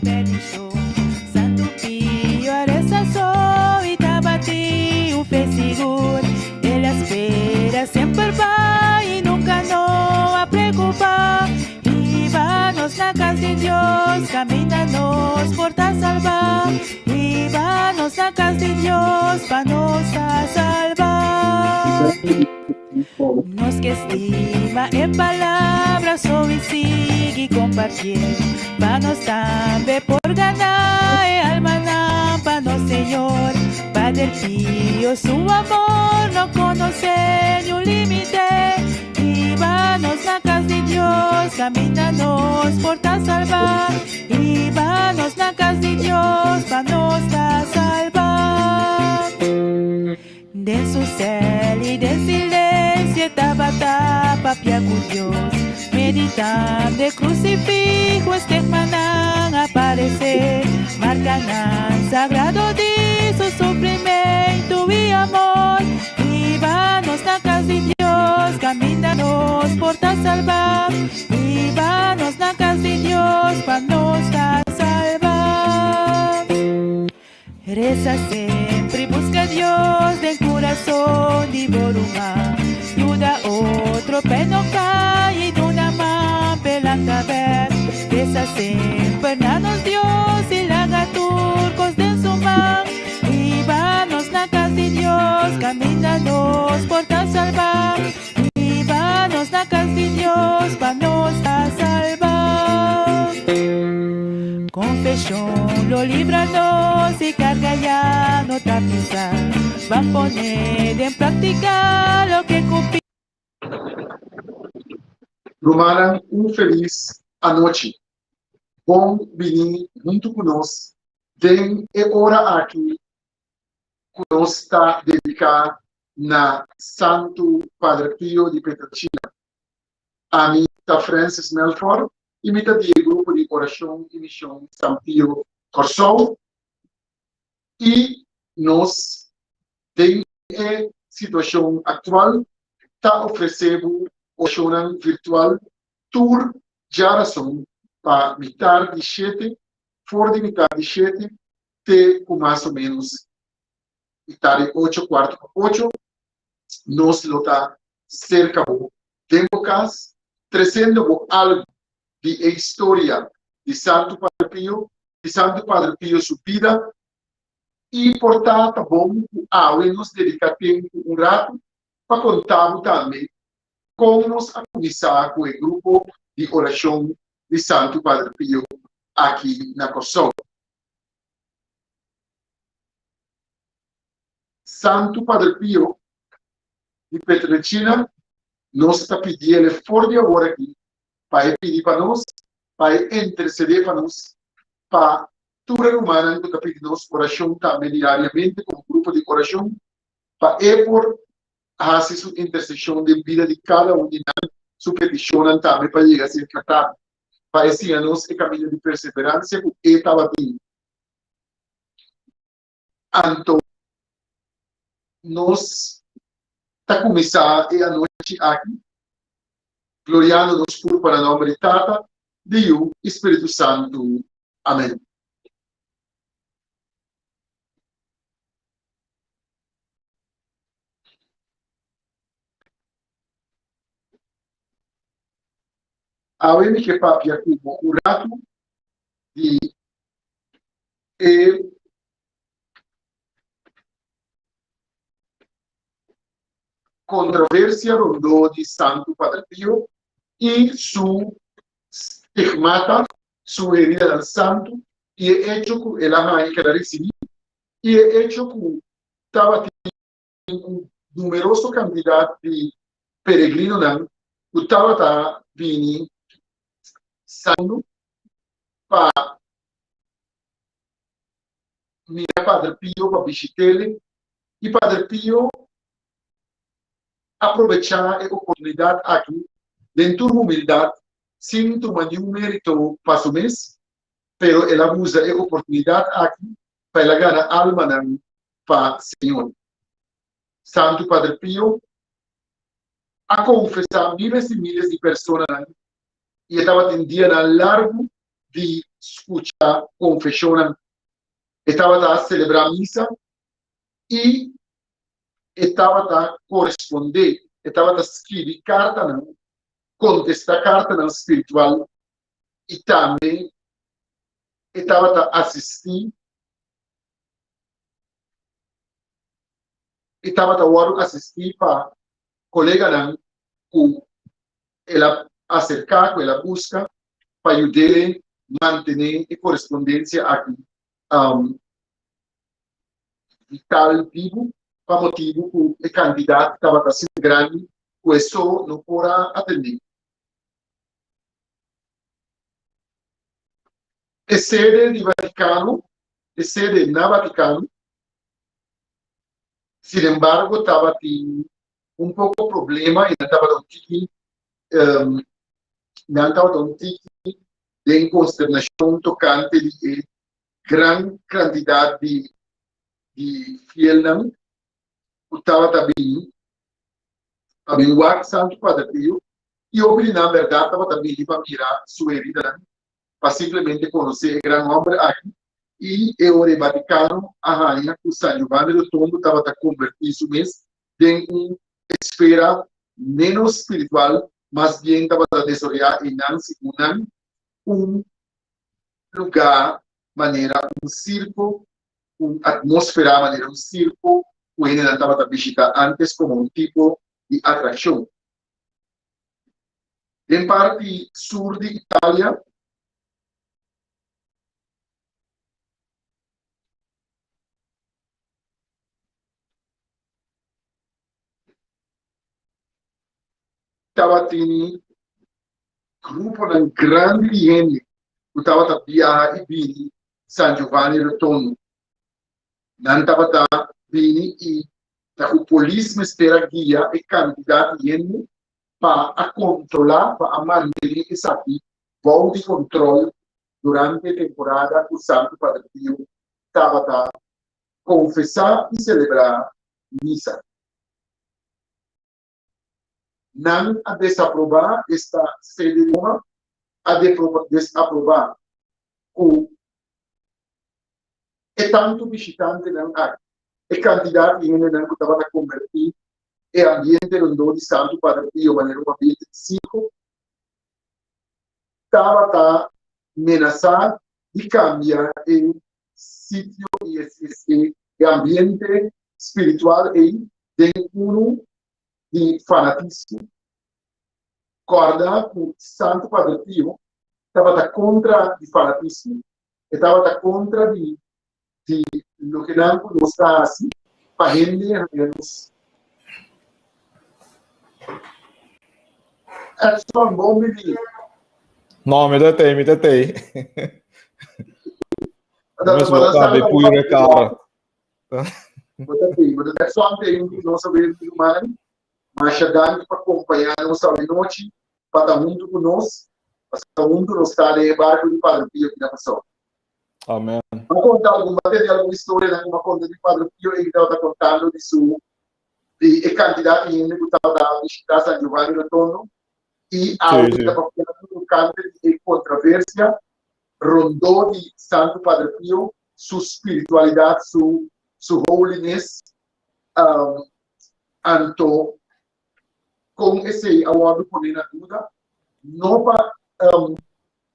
bendishon. Santu Pio a resa so i tabatin un fe sigur. El a spera semper bai i nunka no a preokupá. Hiba nos na kas di Dios, kaminda nos por ta salbá. Hiba nos na kas di Dios, pa nos ta salbá. Nos ke stima e palabra so i sigui kompartié, pa nos tambe por gana e almanan pa nos Señor. Pader Pio su amor no konosé niun límite. Hiba nos na kas di Dios, kaminda nos por ta salbá. Hiba nos na kas di Dios, pa nos ta salbá. Den su sèl i den silencio e tabata papia ku Dios, meditando e krusifijo e stegmanan a paresé, markanan sagrado di su sufrimentu i amor. Hiba nos na kas di Dios, kaminda nos por ta salbá. Hiba nos na kas di Dios, pa nos ta salbá. Resa sempre, busca Dios den curason di bo ruman. Yuda otro p'e no cay y duna man p'e lanta bek. Resa semper na nos Dios y laga tur cos den su man. Hiba nos na cas di Dios, caminda nos por ta salba. Hiba nos na cas di Dios, pa nos ta salba. Confesion lo libra nos y carga ya no ta pisa. Ban pone den practica loke cu pi. Rumannan un felis anochi. Bon bini huntu ku nos den e ora aki ku nos ta dediká na Santu Padre Pio di Pietrelcina. Ami ta Francis Melfor i mi ta di e grupo di orashon i mishon San Pio Kòrsou i nos den e situashon aktual ta ofresé bo orashonnan virtual tur djarason pa mitar di shete, for di mitar di shete te ku mas o ménos mitar di ocho, kuarto pa ocho, nos lo ta serka bo den bo kas, tresendo bo algu di e historia di Santu Padre Pio, di Santu Padre Pio su bida, i por ta ta bon ku awe nos dediká tempu un ratu pa konta bo tambe kon nos a kuminsá ku e grupo di orashon di Santu Padre Pio aki na Kòrsou. Santu Padre Pio di Petrelcina, nos ta pidiele for di awor aki pa e pidi pa nos, pa e intercede pa nos, pa tur e rumannan cu ta pidi nos oracion tambe diariamente como grupo di oracion, pa e por haci su intercesion den bida di cada un di nan, su peticionnan tambe pa yega cerca Tata, pa e siña nos e caminda di perseverancia cu e tabatin. Anto nos ta kuminsá e anochi aki gloriando nos kurpa na nòmber di Tata, di Yu i Spiritu Santu. Amèn. Awe mi ke papia ku bo un ratu di e kontroversia rondó di Santu Padre Pio i su stigmata, su heridanan santu i e echo ku el a haña keda risibí i e echo ku tabatin un numeroso kantidat di peregrinonan ku tabata bini Santu pa mira Padre Pio pa bishit'el i Padre Pio a probechá e oportunidat aki den tur humildat sin tuma niun mérito pa su mes, pero el a usa e oportunidat aki pa el a gana almanan pa Señor. Santu Padre Pio a konfesá miles i miles di personanan i e tabatin dianan largu. di skucha konfeshonnan. E tabata selebrá misa i e tabata korespondé, e tabata skibi kartanan, kontestá kartanan spiritual i tambe e tabata asistí e tabata wòrdu asistí pa koleganan ku el a aserká, ku el a buska pa yud'é mantené e korespondensia aki vital, bibu, pa motibu ku e kantidat tabata asina grandi ku e so no por a atendé. E sede di Vatikano, e sede na Vatikano, sinembargo tabatin un poko problema i nan tabata un tiki nan tabata un tiki den konsternashon tokante di e gran kantidat di di fielnan ku tabata bini pa bin wak Santu Pader Pio i hopi di nan bèrdat tabata bini pa mira su heridanan pa simplemente konosé e gran hòmber aki i e ora e Vatikano a haña ku San Giovanni Rotondo tabata kombertí su mes den un esfera ménos spiritual, mas bien tabata desaroyá einan segun nan un lugá manera un sirko, un atmósfera manera un sirko ku hendenan tabata bishitá ántes komo un tipo di atrakshon. Den parti sur di Italia, tabatin gruponan grandi di hende ku tabata biaha i bini San Giovanni Rotondo. Nan tabata bini i ta ku polis mester a guia e kantidat di hende pa a kontrolá, pa a mantené esaki bou di kontrol durante e temporada ku Santu Padre Pio tabata konfesá i selebrá misa. Nan a desaprobá, esta sede di Roma a desaprobá ku e tantu bishitantenan aki, e kantidat di hendenan ku tabata kombertí e ambiente rondó di Santu Padre Pio manera un ambiente di sirko, tabata menasá di kambia e sitio i e ambiente spiritual ei den unu di fanatismo. Kòrda ku Santu Padre Pio tabata kontra di fanatismo, e tabata kontra di di loke nan ku nos ta hasi pa hende haña nos. Edson, bon bini. No, mi ta tei, mi ta tei. Mes bo ta be pui cara. Bo ta tei, bo ta tei. Edson, tei un nos a ver ruman. Masha danki pa kompañá nos awe nochi, pa ta huntu ku nos, pa huntu nos ta den e barko di Padre Pio aki na Kòrsou. Amen. M'a konta algun, m'a tende algun historianan ku m'a konta di Padre Pio ei tabata kontando di su di e kantidat di hende ku tabata bishitá San Giovanni Rotondo i awe ta papiando tokante di e kontraversia rondó di Santu Padre Pio, su spiritualidat, su su holiness, anto kon esei a wòrdu poné na duda, no pa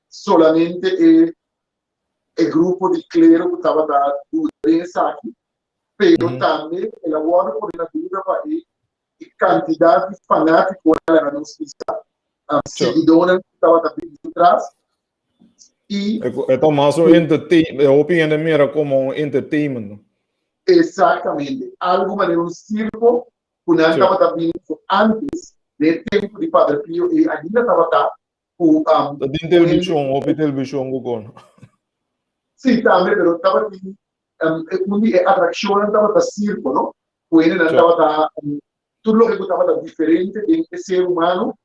solamente e e grupo di klero ku tabata duda den esaki, pero tambe el a wòrdu pone na duda pa e e kantidat di fanátikonan, laga nos bisa, siguidónan ku tabata bini su tras. I E ta mas un entertainment, e hopi hende mira komo un entertainment. Eksaktamente, algu manera un sirko ku nan tabata bini antes, den e tempu di Padre Pio ei ainda tabata ku Ta den televishon, hopi televishon ku kon. Sí, tambe, pero tabatin un di e atrakshonnan tabata sirko, no? Ku hendenan tabata tur loke ku tabata diferente den e ser humano.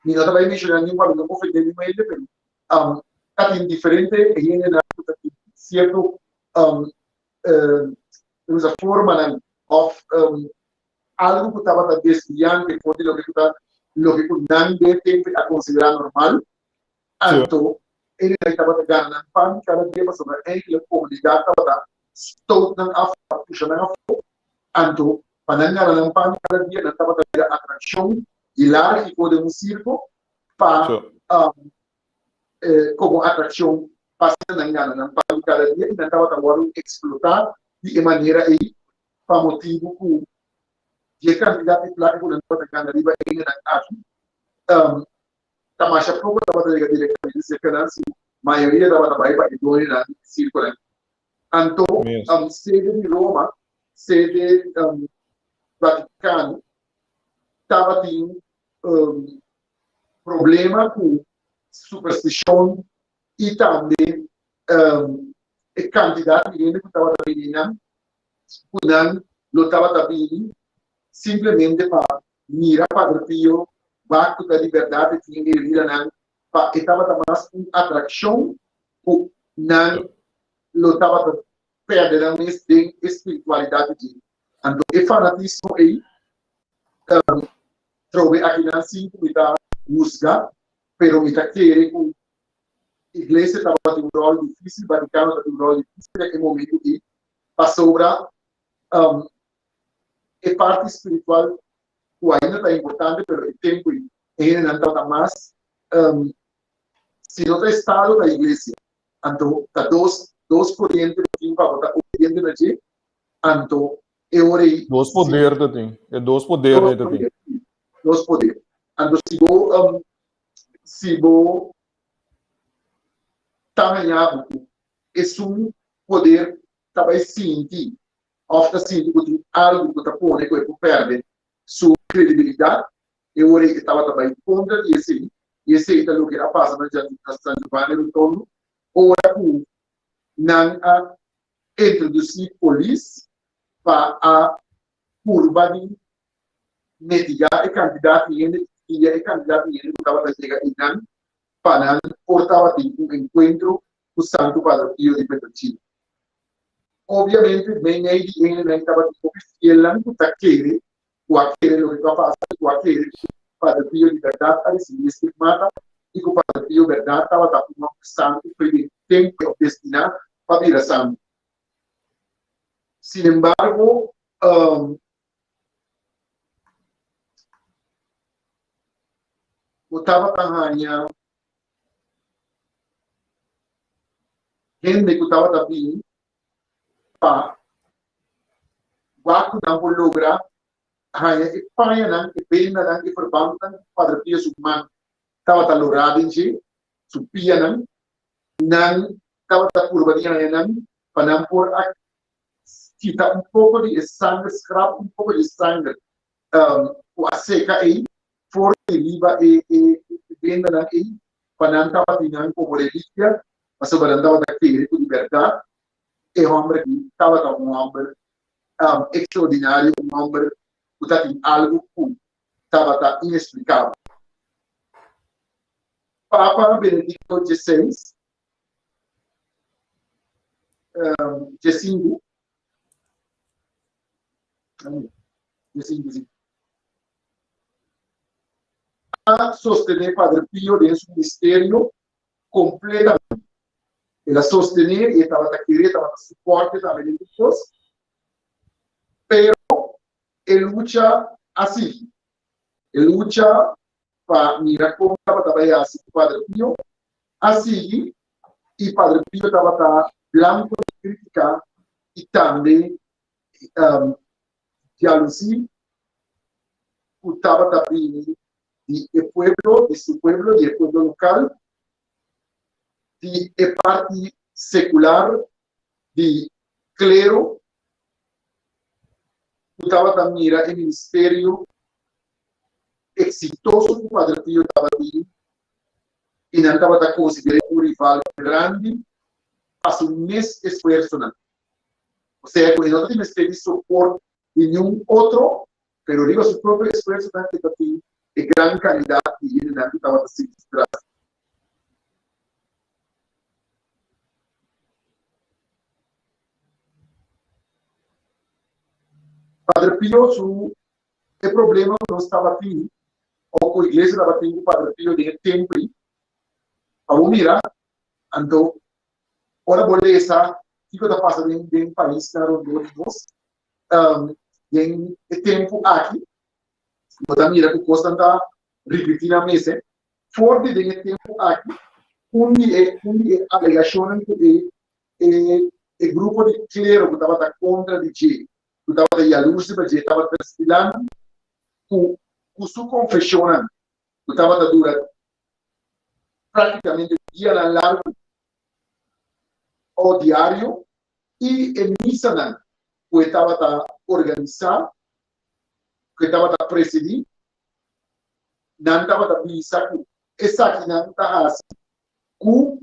Mi no ta bai menshoná niun pa mi no ofendé niun hende, pero tatin diferente hendenan ku ta tin sierto formanan òf algu ku tabata desviante for di loke ku ta loke ku nan den e tempu a konsiderá normal. Anto Hendenan tabata gana nan pan kada dia pasobra enkele komunidat tabata stoot nan afó, pusha nan afó. Anto pa nan gana nan pan kada dia nan tabata bira atrakshon hilárgiko den un sirko pa komo atrakshon pa asina nan gana nan pan kada dia i nan tabata wòrdu eksplotá di e manera ei pa motibu ku di e kantidat di plaka ku nan tabata gana riba e hendenan aki ta masha poko tabata yega direktamente serka nan, si mayoria tabata bai pa e doñonan di sirkonan. Anto sede di Roma, sede Vatikano, tabatin problema ku superstishon i tambe e kantidat di hende ku tabata bini nan, ku nan lo tabata bini simplemente pa mira Padre Pio wak ku ta di bèrdat e tin e heridanan pa e tabata mas un atrakshon ku nan lo tabata pèrdè nan mes den e spiritualidat di dje. Anto e fanatismo ei trobe akinan sin ku mi ta husga, pero mi ta kere ku iglesia tabatin un ròl difísil, Vatikano tabatin un ròl difísil den e momentu ei pasobra e parti spiritual ku ainda ta importante pero e tempu ei e hendenan tabata mas si no ta estado ta iglesia anto ta dos dos koriente bo tin pa bo ta obediente na dje anto e ora ei Dos poder ta tin e dos poder ta tin. Dos poder anto si bo si bo ta haña bo ku esun poder ta bai sinti òf ta sinti ku tin algu ku ta pone ku e por pèrdè su kredibilidat, e ora ei e tabata bai kontra di esei, i esei ta loke a pasa na San Giovanni Rotondo ora ku nan a introdusí polis pa a purba di mitigá e kantidat di hende i guia e kantidat di hende ku tabata yega einan pa nan por tabatin un enkuentro ku Santu Padre Pio di Pietrelcina. Obviamente, meimei di hendenan tabatin hopi fielnan ku ta kere, ku a kere loke ku a pasa i ku a kere ku Padre Pio di bèrdat a risibí e stigmata i ku Padre Pio bèrdat tabata un hòmber santu preventente òf destiná pa bira santu. Sinembargo, bo tabata haña Hende ku tabata bini pa wak ku nan por logra haña e pañanan, e bendanan, e verbandnan ku Padre Pio su man tabata lorá den dje, su pianan, nan tabata purba di haña nan pa nan por a kita un poko di e sanger, skrap un poko di e sanger ku a seka ei for di riba e bendanan ei pa nan tabatin nan komo relikia, pasobra nan tabata kere ku di bèrdat e hòmber aki tabata un hòmber ekstraordinario, un hòmber ku tatin algu ku tabata inesplikabel. Papa Benedikto Dieseis, Diesinku, Diesinku, a sostené Padre Pio den su ministerio completamente. El a sostené y e tabata kere, e tabata soporte tambe den tur cos, pero e lucha a sigui. E lucha pa mira con tabata bay haci cu Padre Pio a sigui y Padre Pio tabata blanco di critica y tambe jalusi ku tabata bini di e pueblo, di su pueblo, di e pueblo lokal, di e parti sekular, di klero, ku tabata mira e ministerio eksitoso ku Padre Pio tabatin i nan tabata konsider'é un rival grandi pa su mes esfuersonan. Osea ku e no ta tin mester di soport di niun otro, pero riba su propio esfuersonan e ta tin e gran kandidat di hendenan ku tabata sigui su tras. Padre Pio su e problema ku nos tabatin òf ku iglesia tabatin ku Padre Pio den e tempu ei, pa bo mira. Anto, ora bo lesa kiko ta pasa den den paisnan rondó di nos, den e tempu aki, bo ta mira ku kosnan ta ripití nan mes. For di den e tempu aki, un di e un di e alegashonnan ku e e e grupo di klero ku tabata kontra di dje, ku tabata yalurs riba dje, tabata trese ku ku su konfeshonnan ku tabata dura práktikamente dianan largu o diario i e misanan ku e tabata organisá, ku e tabata presidí, nan tabata bisa ku esakinan ta hasi ku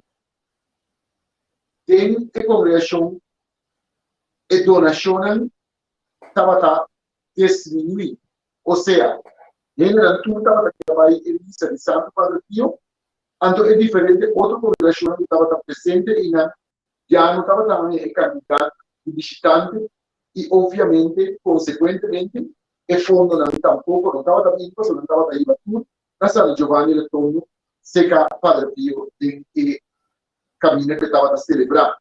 den e kongregashon e donashonnan tabata disminuí. Osea, hendenan tur tabata keda bai e misa di Santu Padre Pio, anto e diferente otro kongregashonnan ku tabata presente einan ya no tabata haña e kantidat di bishitante i obviamente, konsekuentemente, e fondonan tampoko no tabata bini pasobra nan tabata hiba tur na San Giovanni Rotondo seka Padre Pio den e kaminda ku e tabata selebrá.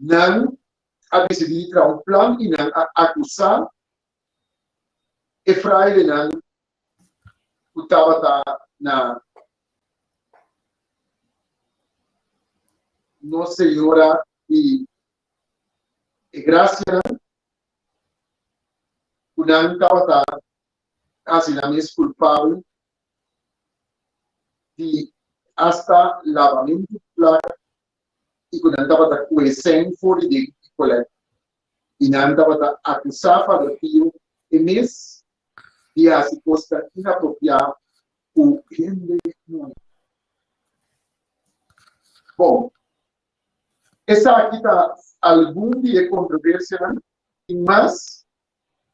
Nan a disidí di traha un plan i nan a akusá e frailenan ku tabata na Nos Señora di e Grasianan ku nan tabata hasi nan mes kulpabel di asta labamentu di plaka i ku nan tabata kue sèn for di den e kolèk i nan tabata akusá Pader Pio e mes di hasi kosnan inapropiá ku hende muhé. Bon, esaki ta algun di e kontroversianan. Tin mas,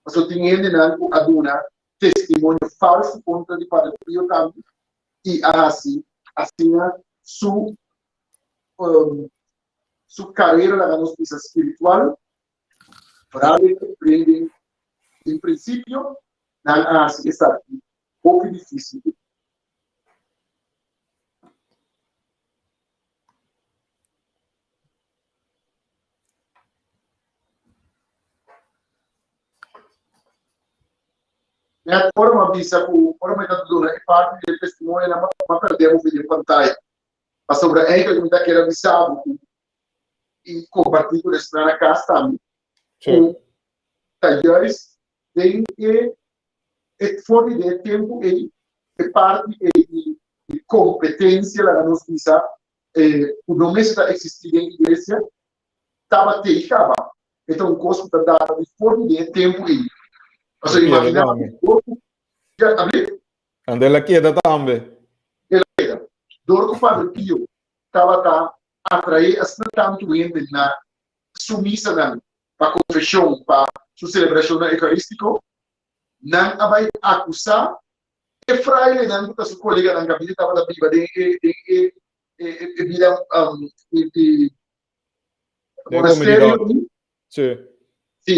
pasobra tin hendenan ku a duna testimonio falsu kontra di Pader Pio tambe i a hasi asina su su karera laga nos bisa spiritual Vooral prende den prinsipio nan a hasi esaki hopi difísil. Net ora mi a bisa ku ora mi ta duna e parti di e testimonio nan mi a pèrdè bo den pantaya. Pasobra eigenlijk mi ta kere bisa bo ku i kompartí ku esnan na kas tambe ku ta juist den e e for di den e tempu ei e parti ei di di kompetensia laga nos bisa ku no mester ta eksistí den iglesia tabat'ei kaba. E ta un kos ku ta data di for di den e tempu ei. Pasobra imaginá bo ku ya abrí? Anto el a keda tambe. El a keda. Dor ku Padre Pio tabata atraé asina tantu hende na su misanan pa konfeshon, pa su selebrashonnan eukarístiko, nan a bai akusá e frailenan ku ta su koleganan kaminda tabata biba den e den e e bida di monasterio. Sí. Sí,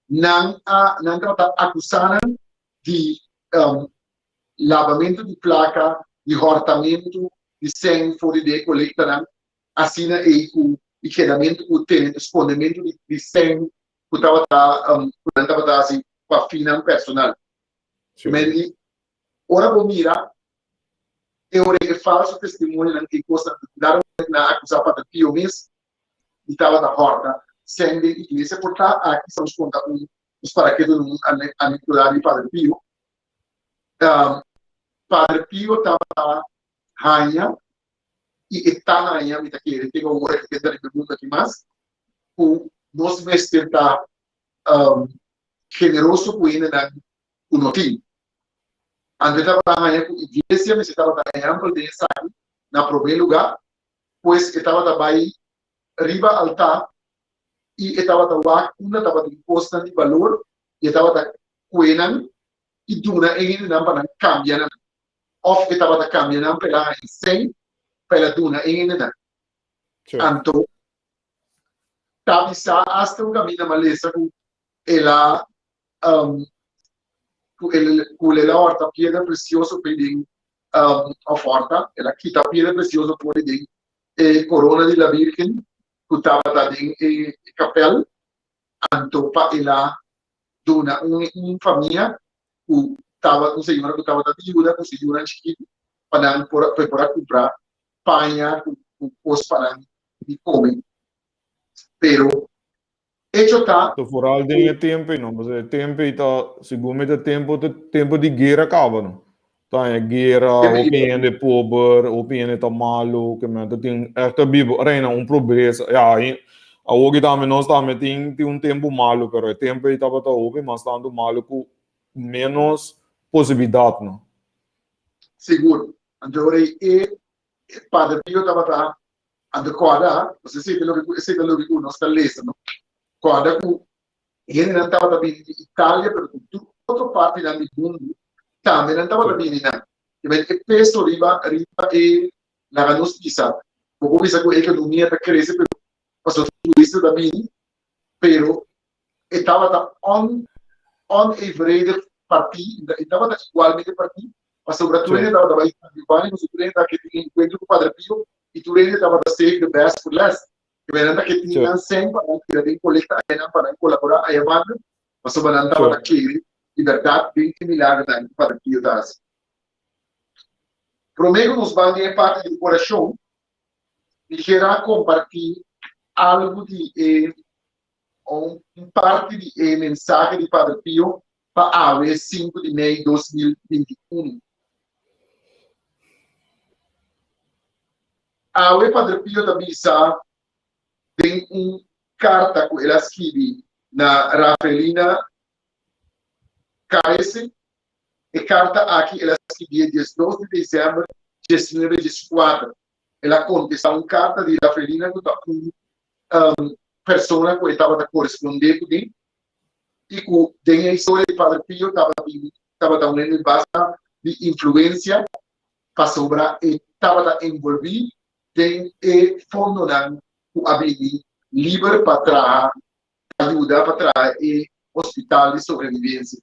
nan a nan tabata akusá nan di labamentu di plaka, di hòrtamentu di sèn for di den e kolektanan, asina ei ku i kedamentu ku tene skondementu di sèn ku tabata ku nan tabata hasi pa finnan personal. Mendi, ora bo mira e ora e falso testimonionan i kosnan ku dado momento nan a akusá Pater Pio mes di tabata hòrta sèn den iglesia, por ta aki estamos konta un nos para ketu un anekdota di Pater Pio. Pater Pio tabata haña i e ta haña, mi ta kere te awor e ta riba e mundu aki mas, ku nos mester ta generoso ku hendenan ku no tin. Anto e tabata haña ku iglesia mester tabata ehèmpel den esaki na promé lugá, pues e tabata bai riba altá i e tabata wak unda tabatin kosnan di balor i e tabata kue nan i duna e hendenan pa nan kambia nan òf e tabata kambia nan pa el a haña sèn pa el a duna e hendenan. Anto ta bisa asta un kaminda malesa ku el a. ku el ku el a hòrta piedra presioso p'e den òf hòrta, el a kita piedra presioso for di den e korona di la Virgen ku tabata den e kapèl, anto pa el a duna un un famia ku tabata un señora ku tabata biuda ku su yunan chikitu pa nan por a pa e por a kumpra paña ku ku kos pa nan di kome. Pero Hecho ta. So vooral den e tempo ei no, pasobra e tempo ei ta, segun mi ta tempo ta tempo di guera kaba no. Ta e guera, hopi hende pober, hopi hende ta malo, ke men ta tin ègt ta biba reina un pobresa. Ya, awoki tambe nos tambe tin tin un tempo malo, pero e tempo ei tabata hopi mas tantu malo ku ménos posibilidat no. Sigur. Anto ora ei e Padre Pio tabata Anto kòrda, nos esei ta loke ku esei ta loke ku nos ta lesa, no? Kòrda ku hendenan tabata bini di Italia, pero di tur otro partinan di mundu tambe nan tabata bini nan. I men e peso riba riba e laga nos bisa, bo por bisa ku e ekonomia ta krese pero pasobra turista ta bini, pero e tabata on onevenredig partí, e tabata igualmente partí, pasobra tur hende tabata bai San Giovanni, pasobra tur hende tabata ke tin enkuentro ku Padre Pio i tur hende tabata save the best for last. E nan ta ke tin nan sèn pa nan tira den kolekta ayanan pa nan kolaborá aya banda, pasobra nan tabata kere di bèrdat den e milagernan ku Padre Pio ta hasi. Promé ku nos ban den e parti di orashon, mi kier a kompartí algu di e un parti di e mensahe di Padre Pio pa awe sinku di mei 2021. Awe Padre Pio ta bisa den un karta ku el a skibi na Rafaelina Carese, e karta aki el a skibié 12 di desèmber 1914. El a kontestá un karta di Rafaelina ku ta un persona ku e tabata korespondé kuné i ku den e historia di Padre Pio tabatin tabata un hende basta di influensia pasobra e tabata envolví den e fondonan ku a bini liber pa traha pa yuda pa traha e hospital di sobrevivensia.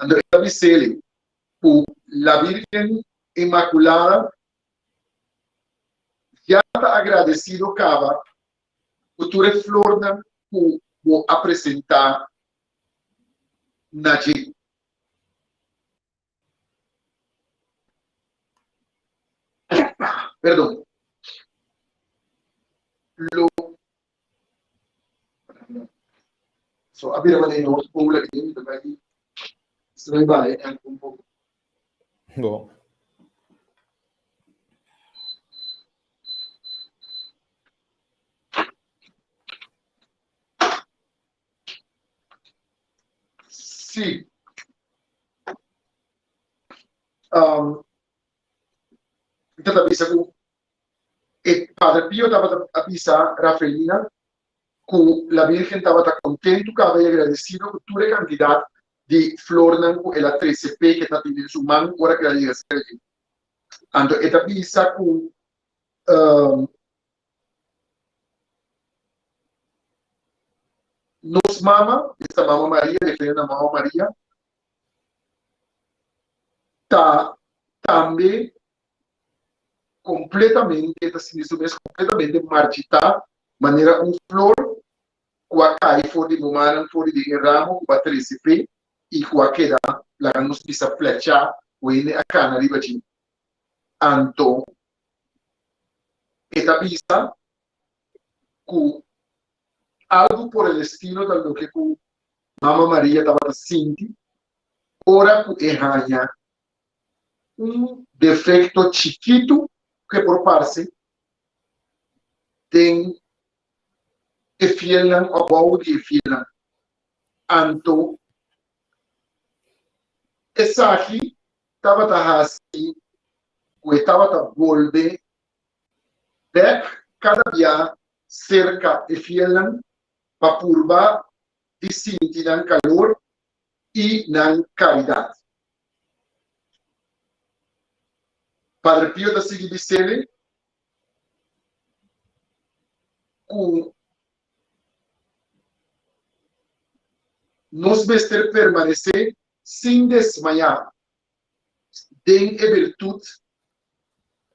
Anto e ta bis'el ku La Virgen Inmaculada Ya ta agradecido caba cu tur e flornan cu bo a presenta na dje. Perdon. Lo So a bira manera nos pola aki mi ta bai mi ta bai baha un poco. Bo. Sí. Um, mi ta bisa ku e Padre Pio tabata a bisa Rafaelina ku la Virgen tabata kontentu kaba i agradesido ku tur e kantidat di flornan ku el a trese p'e ku e ta tin den su man ora ku el a yega serka dje. Anto e ta bisa ku nos mama, esta mama Maria, refiriendo na mama Maria, ta tambe kompletamente, ta sinti su mes kompletamente marchitá manera un flor ku a kai for di bo mannan, for di den e ramo ku bo a trese p'e i ku a keda, laga nos bisa, plechá ku hende a kana riba dje. Anto e ta bisa ku algu por el estilo ta loke ku Mama Maria tabata sinti ora ku e haña un defekto chikitu ku e por parse den e fielnan òf bou di e fielnan. Anto esaki tabata hasi ku e tabata bolbe bèk kada bia serka e fielnan pa purba di sinti nan kalor i nan karidat. Padre Pio ta sigui bis'el ku Nos mester permanesé sin desmayá den e birtut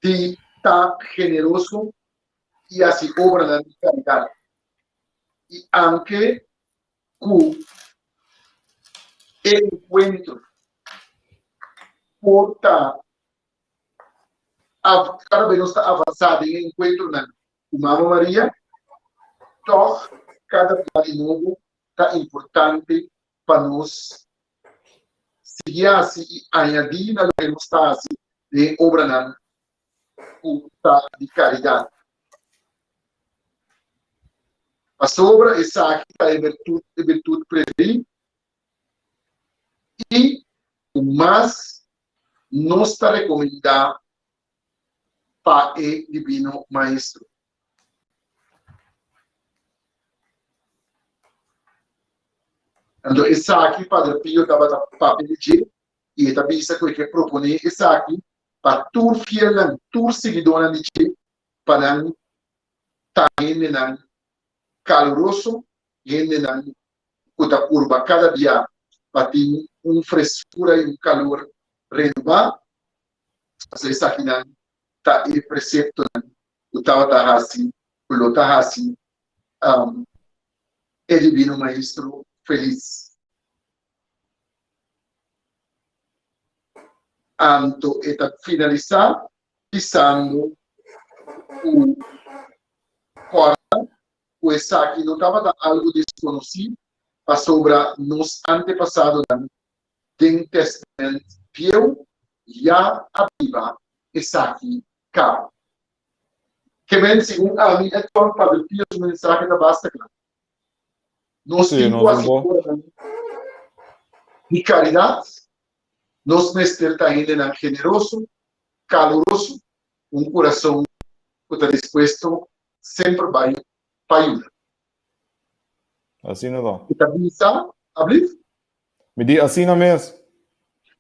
di ta generoso i hasi obranan di karidat. I anke ku e enkuentro por ta kada bes nos ta avansá den e enkuentronan ku Mama Maria, tòg kada bia di nobo ta importante pa nos sigui hasi i añadí na loke nos ta hasi den e obranan ku ta di karidat. Pasobra esaki ta e bertut e bertut preferí i ku mas nos ta rekomendá pa e Divino Maestro. Anto esaki Padre Pio tabata papia di dje i e ta bisa ku e ke proponé esaki pa tur fielnan, tur siguidónan di dje, pa nan ta hendenan kaluroso, hendenan ku ta purba kada bia pa tin un freskura i un kalor renobá. Pasobra esakinan ta e preseptonan ku tabata hasi, ku lo ta hasi e Divino Maestro felis. Anto e ta finalisá bisando ku kòrda ku esaki no tabata algu deskonosí pasobra nos antepasadonan den Testament Bieu ya a biba esaki kaba. Ke men segun ami e ton Padre Pio su mensahe ta basta kla. Nos tin ku hasi obranan di karidat, nos mester ta hendenan generoso, kaluroso, ku un kurason ku ta dispuesto semper bai pa yuda. Asina ta. E ta bisa, ablief? Mi di asina mes.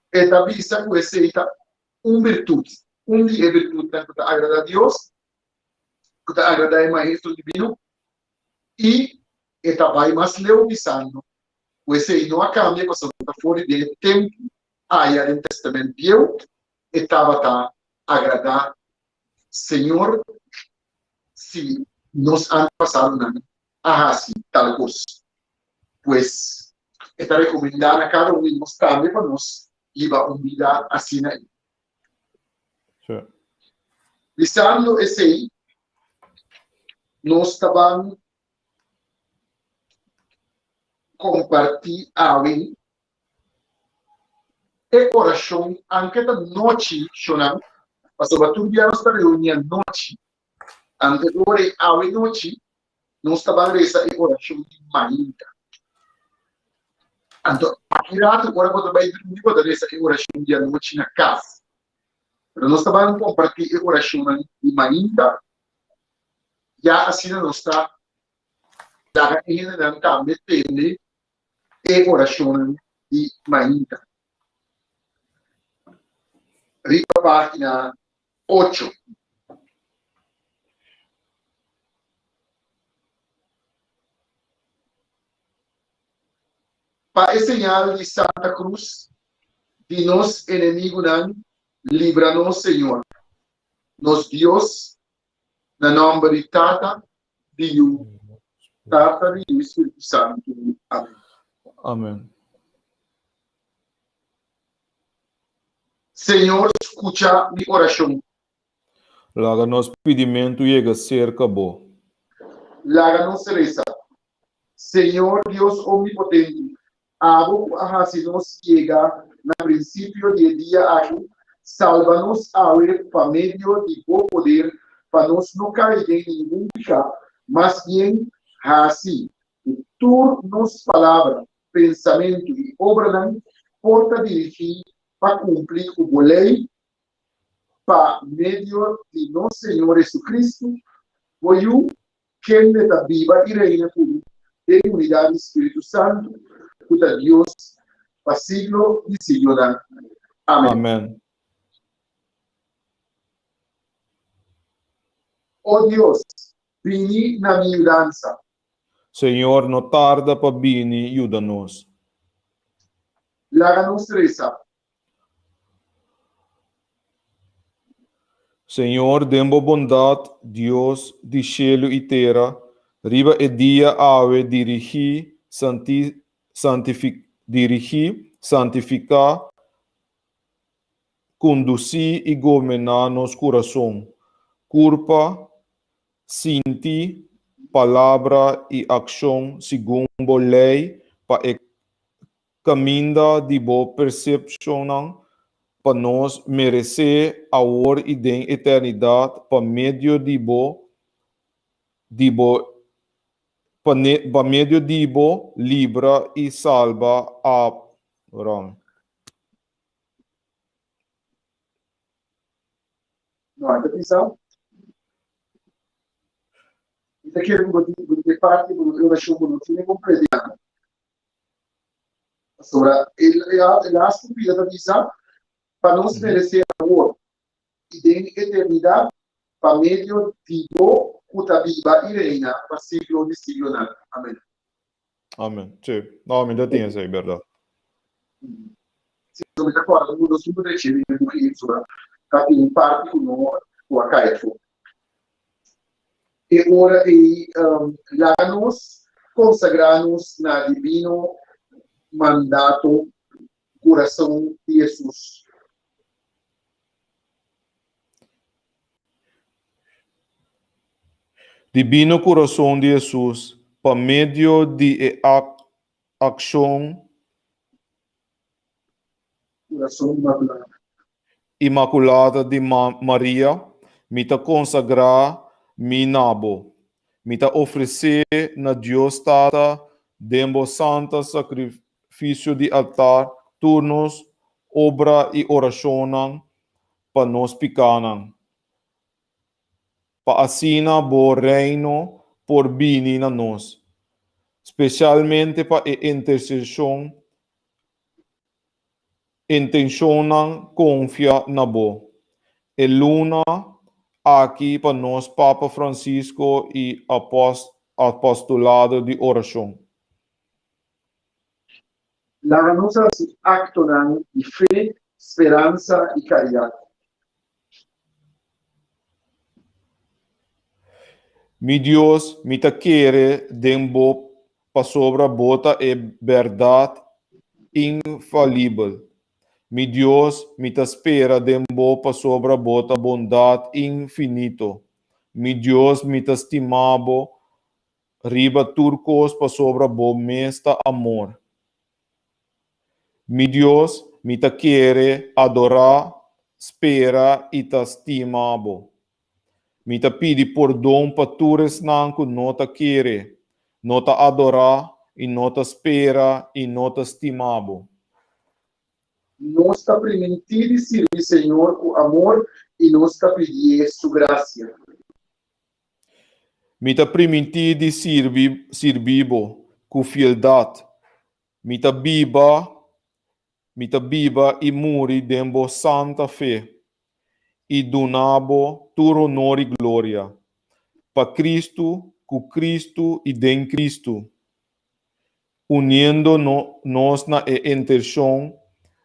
E ta bisa ku esei ta un birtut, un di e birtutnan ku ta agradá Dios, ku ta agradá e Maestro Divino, i e ta bai mas leu bisando ku esei no a kambia pasobra ta for di den e tempu aya den Testament Bieu e tabata agradá Señor si nos antepasadonan a hasi tal kos. Pues, e ta rekomendá na kada un di nos tambe pa nos hiba un bida asina ei. Sí. Bisando esei, nos ta ban kompartí awe e orashon, anke ta nochi, shonnan, pasobra tur bia nos ta reuní anochi. Anto e ora ei awe nochi nos ta ban resa e orashon di mainta. Anto aki ratu ora bo ta bai drumi bo ta resa e orashon di anochi na kas. Pero nos ta ban kompartí e orashonnan di mainta ya asina nos ta laga e hendenan tambe tende e orashonnan di mainta. Riba página 8. Pa e señal di Santa Cruz di nos enemigunan libra nos Señor, nos Dios, na nomber di Tata, di Yu, Tata, di Yu i Spiritu Santu. Amen. Amen. Señor, skucha mi orashon. Laga nos pidimentu yega serka bo. Laga nos resa. Señor Dios Omnipotente, abo ku a hasi nos yega na prinsipio di e dia aki, salba nos awe pa medio di bo poder pa nos no kai den ningun piká, mas bien hasi ku tur nos palabra, pensamentu i obranan por ta dirigí pa kumpli ku bo lei pa medio di nos Señor Jesucristo, bo Yu, kende ta biba i reina ku bo den unidat di Spiritu Santu, ku ta Dios pa siglo di siglonan. Amen. Amen. O Dios, bini na mi yudansa. Señor, no tarda pa bini yuda nos. Laga nos resa. Señor, den bo bondat, Dios di shelu i tera, riba e dia awe dirigí, santi, santifi, dirigí, santifiká, kondusí i goberná nos kurason, kurpa, sinti, palabra i akshon segun bo lei pa e Kaminda di bo persepshonnan pa nos meresé awor i den eternidat pa medio di bo di bo pa ne pa medio di bo libra i salba a Ron. No, e ta bisa, Mi ta kere ku bo tin bo tin e parti ku e orashon ku no tin e kompleto. Pasobra e lastu pida ta bisa, Pa nos meresé awor i den eternidat pa medio di bo ku ta biba i reina pa siglo di siglonan. Amen. Amen. Sí. No, mi ta tin esei, bèrdat. Sí, so mi ta kòrda ku nos tur recibi e buki ei pasobra ta tin un parti ku no ku a kai afó. E ora ei laga nos konsagrá nos na divino mandato Kurason di Hesus. Divino Kurason di Hesus, pa medio di e akshon. Kurason Inmakulada. Inmakulada di Maria, mi ta konsagrá mi na bo. Mi ta ofresé na Dios Tata den bo santa sakrifisio di altar tur nos obra i orashonnan pa nos pikánan, pa asina bo Reino por bini na nos, spesialmente pa e interseshon Intenshonnan konfia na bo. E luna aki pa nos Papa Francisco i Apostolado di Orashon. Laga nos hasi aktonan di fe, speransa i karidat. Mi Dios, mi ta kere den bo pasobra bo ta e bèrdat infalibel. Mi Dios, mi ta spera den bo pasobra bo ta bondat infinito. Mi Dios, mi ta stima bo riba tur kos pasobra bo mes ta amor. Mi Dios, mi ta kere, adorá, spera i ta stima bo. Mi ta pidi pordon pa tur esnan ku no ta kere, no ta adorá i no ta spera i no ta stima bo. Nos ta primintí di sirbi Señor ku amor i nos ta pidié su grasia. Mi ta primintí di sirbi sirbi bo ku fieldat. Mi ta biba mi ta biba i muri den bo santa fe i duna bo tur honor i gloria. Pa Cristo, ku Cristo i den Cristo, uniendo nos na e intenshon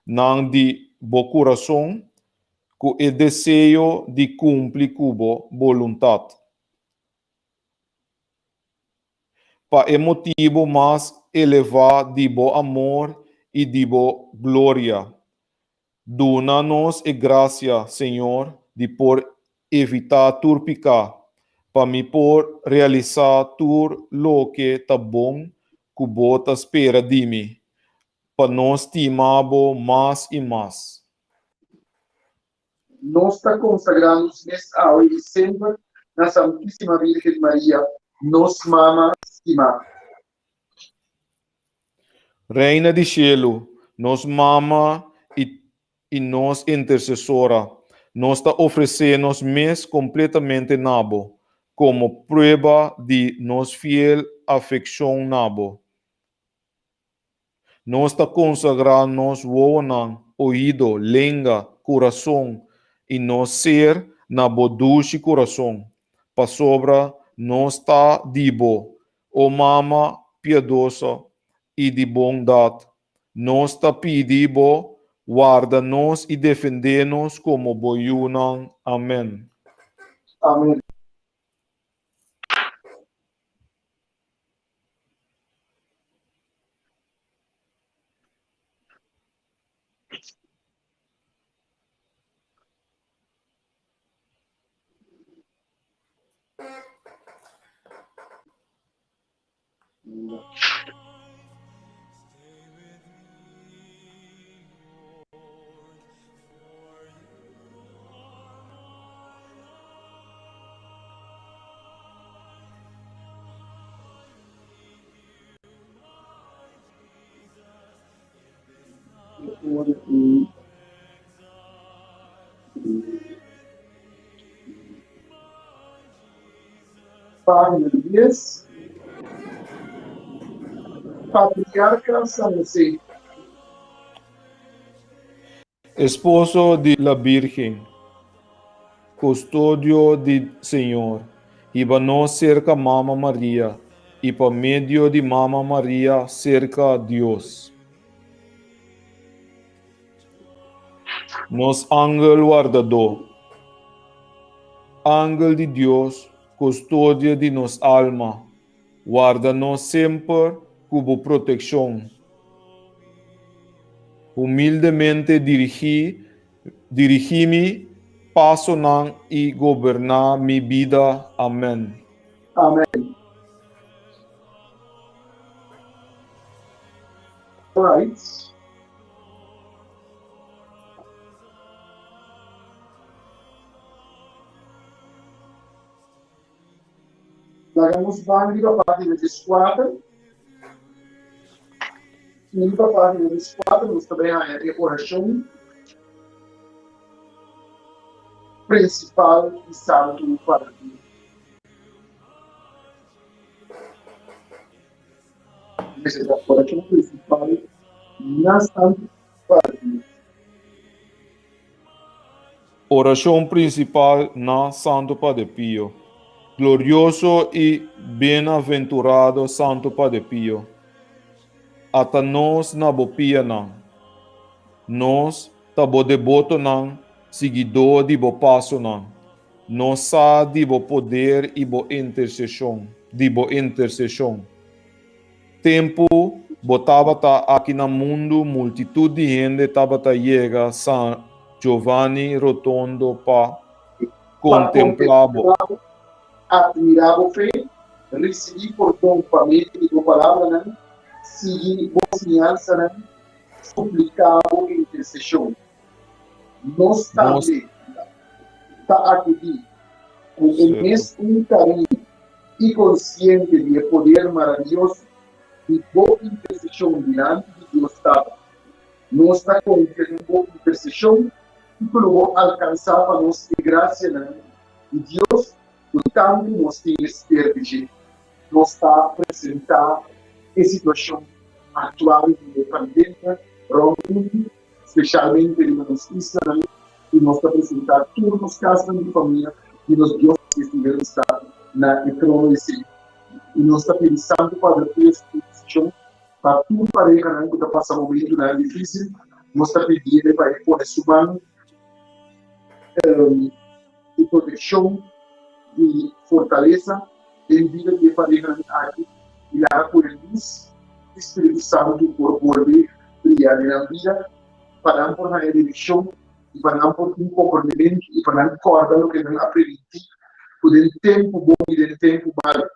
nan di bo kurason ku e deseo di kumpli ku bo boluntat. Pa e motibu mas elevá di bo amor i di bo gloria, Duna nos e gracia, Señor, di por evitá tur piká, pa mi por realisá tur loke ta bon ku Bo ta spera di mi, pa nos stima Bo mas i mas. Nos ta konsagrá nos mes awe i semper na Santísima Virgen Maria, nos Mama stimá. Reina di shelu, nos Mama i i nos Intersesora, nos ta ofresé nos mes kompletamente na bo, komo prueba di nos fiel afekshon na bo. Nos ta konsagrá nos wowonan, oido, lenga, kurason i nos ser na bo dushi kurason, pasobra nos ta di bo, O Mama piadoso i di bondat. Nos ta pidi bo, warda nos i defendé nos komo bo yunan. Amèn. Amèn. Página 10. Patriarca San José. Esposo di la Birgen, Custodio di Señor, hiba nos cerca Mama Maria y pa medio di Mama Maria cerca Dios. Nos angel wardadó. Angel di Dios, custodio di nos alma, warda nos semper cu bo proteccion. Humildemente dirigí, dirigí mi pasonan i goberná mi bida. Amèn. Amèn. Alright. Laga nos ban riba página 14. I riba página 14 nos ta bai haña e orashon prinsipal di Santu Valentin. Mester ta orashon prinsipal na Santu Valentin. Orashon prinsipal na Santu Padre Pio. Glorioso i bienaventurado Santu Padre Pio, ata nos na bo pianan. Nos ta bo debotonan, siguidó di bo pasonan. Nos sa di bo poder i bo interseshon, di bo interseshon. Tempu bo tabata aki na mundu multitut di hende tabata yega San Giovanni Rotondo pa kontemplá bo. Atmirá bo fe, risibí pordon pa medio di bo palabranan, sigui bo siñansanan, supliká bo interseshon. Nos tambe ta akudí ku e mes un kariño i konsiente di e poder maravioso di bo interseshon dilanti di Dios Tata. Nos ta konfia den bo interseshon i ku lo bo alkansá pa nos e grasianan di Dios ku tantu nos tin mester di dje. Nos ta presentá e situashon aktual di e pandemia rònt mundu Spesialmente riba nos islanan i nos ta presentá tur nos kasnan di famia di nos diósesis di Willemstad na e trono di Señor. I nos ta pidi Santu Padre Pio su interseshon pa tur parehanan ku ta pasa momentunan difísil. Nos ta pidié pa e pone su man di protekshon, di fortalesa den bida di e parehanan aki i laga ku e lus di Spiritu Santu por bolbe bria den nan bida pa nan por haña direkshon i pa nan por tin komprendementu i pa nan kòrda loke nan a primintí ku den tempu bon i den tempu malu,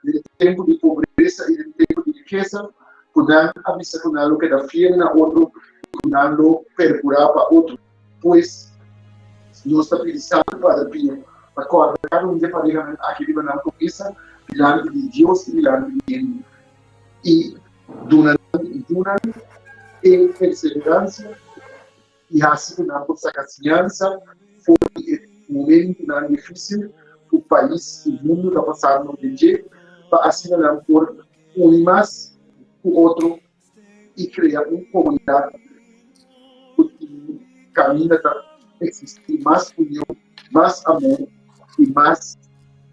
den tempu di pobresa i den tempu di rikesa, ku nan a bisa ku nan lo keda fiel na otro i ku nan lo perkurá pa otro. Pues, nos ta pidi Santu Padre Pio pa kòrda kada un di e parehanan aki riba nan promesa dilanti di Dios i dilanti di hende, i duna nan i yunan e perseveransia i hasi ku nan por saka siñansa for di e momentunan difísil ku pais i mundu ta pasando den dje, pa asina nan por uni mas ku otro i krea un komunidat ku tin kaminda ta eksistí mas union, mas amor i mas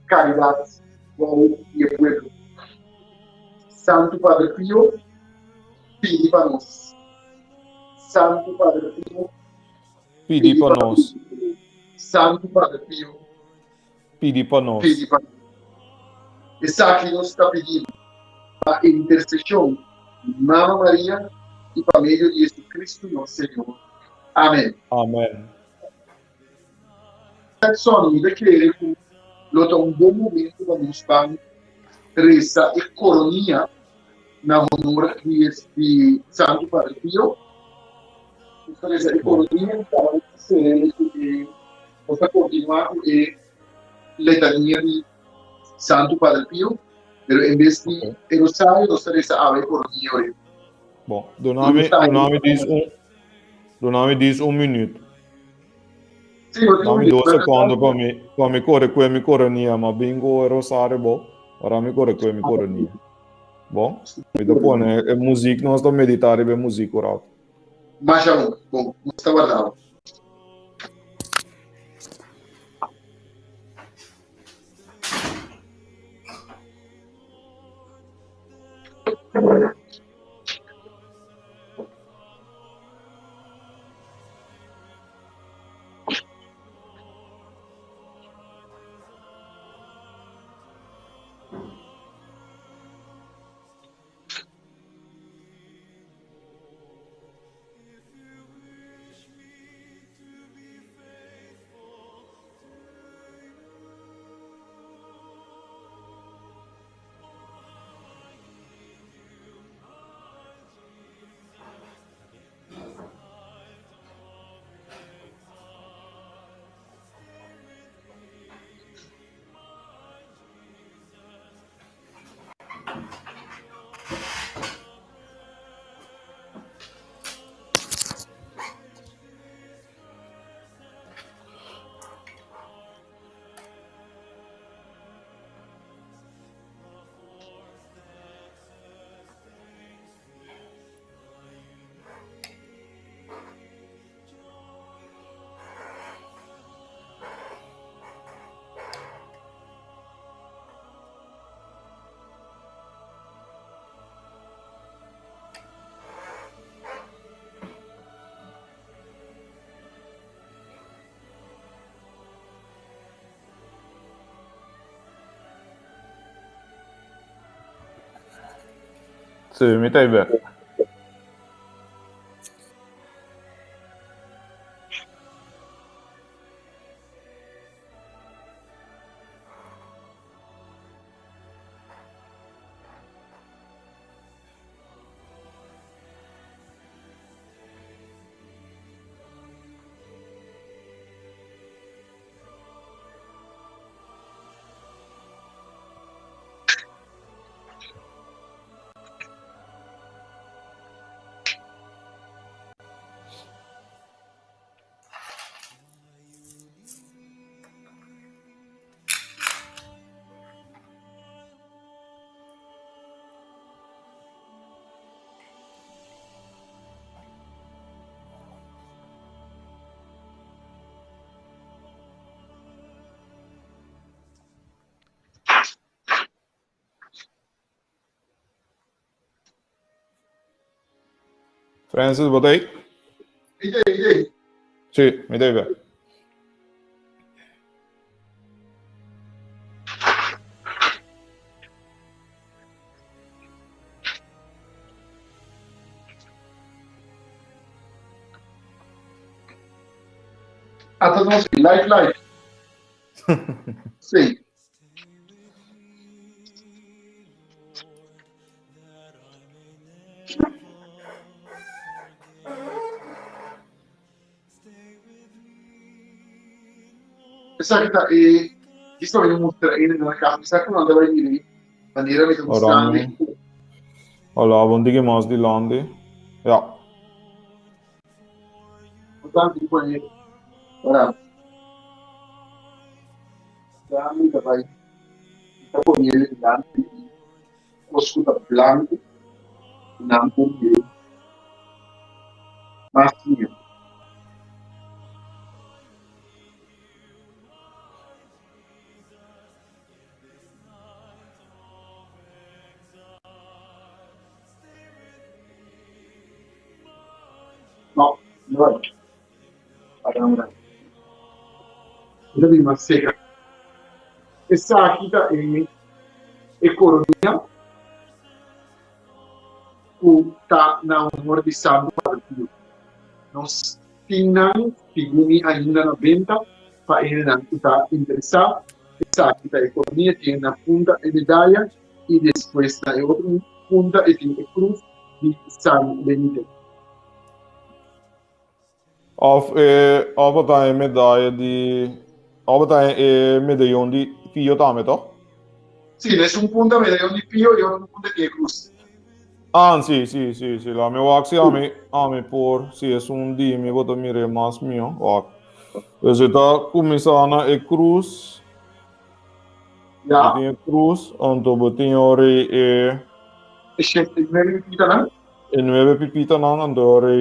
karidat bou di e pueblo. Santu Padre Pio, pidi pa nos. Santu Padre Pio. Pidi pa nos. Santu Padre Pio. Pidi pa nos. Pidi pa nos. Esaki nos ta pidi pa interseshon di Mama Maria i pa medio di Jesucristo nos Señor. Amen. Amen. Jackson, mi ta kere ku lo ta un bon momento pa nos ban resa e koronia na honor di di Santu Padre Pio. Nos ta resa e koronia i kaba nos ta ser'é ku e nos ta kontinuá ku e letania di Santu Padre Pio, pero en bes di e rosario nos ta resa awe e koronia ori. Bon, duna mi, duna mi dis un, duna mi dis un minuut. Sí, bo tin Dami un dos minuut. secondo pa mi, pa mi kore kue mi koronia, ma bin ku e rosario bo, ora mi kore kue mi koronia. Bon, mi ta pone e muziek, nos ta medita riba e muziek un rato. Masha bon, bon, nos ta warda bo. Sí, mi ta bek. Francis, bo ta ei? Mi ta ei, mi ta ei. Sí, mi ta ei bek. Ata nos live live. Sí. Esaki ta e Djis pa mi mustra e na casa. Esaki nan ta bai mira manera mi ta buscando. Hola, bon tiki mas di landi. Ja. Tanto pone ora. Mi ta bai ta pone dilanti kos ku ta blanku ku nan por mira mas mihó. No, no. Para E ta bin mas seka. Esaki ta e e koronia ku ta na honor di Santu Padre Pio. Nos tin nan segun mi ainda na benta pa hendenan ku ta interesá. Esaki ta e koronia, tin na punta e medaya i despues na e otro punta e tin e krus di San Benito. Of e of bo ta e medaya di of bo ta e medayon di Pio tambe toch? Sí, na esun punta medayon di Pio i otro punta tin e krus. Ah, sí, sí, sí, sí. La mi wak si ami, ami por, si esun di mi bo ta mir'é mas mihó. Wak. Pues e ta kuminsá na e krus. Ja. Bo tin e krus, anto bo tin ora e. E shete i nuebe pipitanan. E nuebe pipitanan, anto ora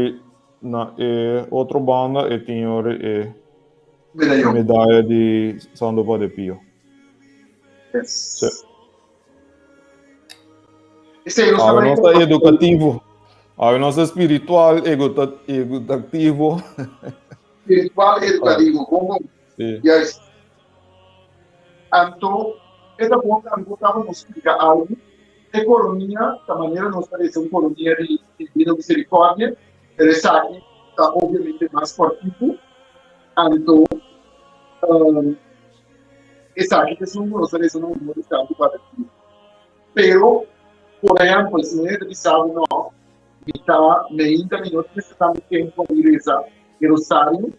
Na e otro banda e tin ora e Medayon. medaya di Santo Padre Pio. Yes. Sí. Esei nos Awe ta nos ta edukativo. Awe nos ta spiritual, edukativo. Spiritual, edukativo. Bon, bon. Sí. Juist. Anto, e ta bon tambe ku tabata nos splika algu. E koronia ta manera nos ta resa un koronia di Divino Misericordia, pero esaki ta obviamente mas kòrtiku. Anto, esaki ta esun ku nos ta resa na honor di Santu Padre Pio. Pero, por ehèmpel, si un hende ta bisa bo, No, mi ta meinta, mi no tin mester tantu tempu pa mi resa e rosario,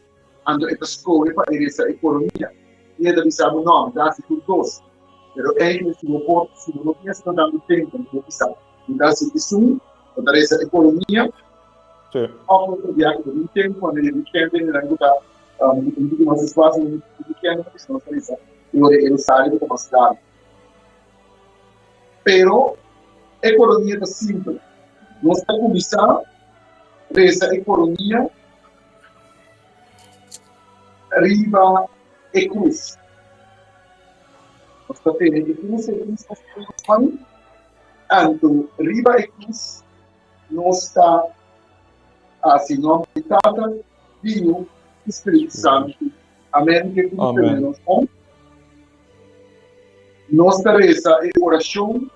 Anto e ta skohe pa e resa e koronia. I e ta bisa bo, No, mi ta hasi tur dos. Pero eigen si bo por, si bo no tin asina tantu tempu, mi por bisa, mi ta hasi esun, bo ta resa e koronia, Sí. òf otro bia ku bo tin tempu, wanneer e wikènt den nan ku ta un poko mas espasio, un wikènt nan bisa nos ta resa e ora e rosario ku ta mas largu. Pero e koronia ta simpel. Nos ta kuminsá resa e koronia riba e krus. Nos ta tene e krus, e krus ta den nos man, anto riba e krus nos ta hasi nòmber di Tata, di Yu i Spiritu Santu. Amen. Ke krus tene nos man? Nos ta resa e orashon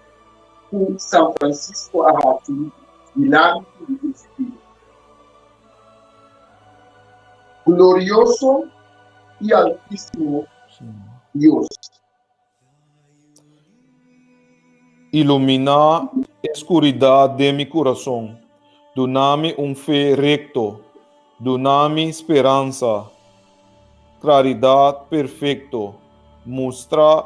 ku San Francisco a hasi dilanti di krusifiho. Glorioso i Altísimo Dios. Iluminá e skuridat den mi kurason, duna mi un fe rekto, duna mi speransa, klaridat perfekto, mustra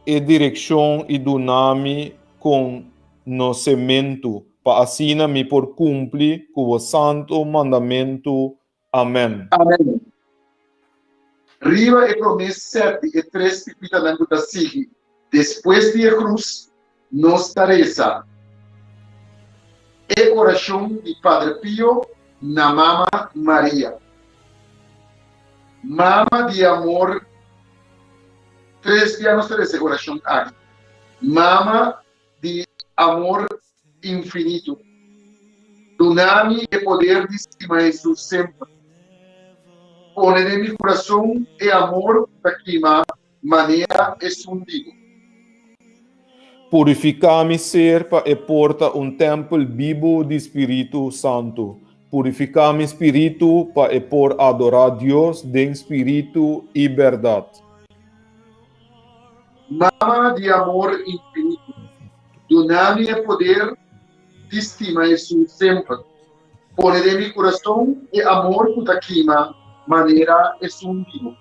e direkshon i duna mi konosementu pa asina mi por kumpli ku bo santu mandamentu. Amèn. Amèn. Riba e promé sèt di e tres pipitanan ku ta sigui despues di e krus, nos ta resa e orashon di Padre Pio na Mama Maria. Mama di amor, tres bia nos ta resa e orashon aki. Mama di amor infinito. Duna mi e poder di stima Hesus semper. Pone den mi kurason e amor ku ta kima manera esun di bo. Purifiká mi ser pa e por ta un tèmpel bibu di Spiritu Santu. Purifiká mi spiritu pa e por adorá Dios den spiritu i bèrdat. Mama di amor infinito, duna mi e poder di stima Hesus semper. Pone den mi kurason e amor ku ta kima manera esun di bo.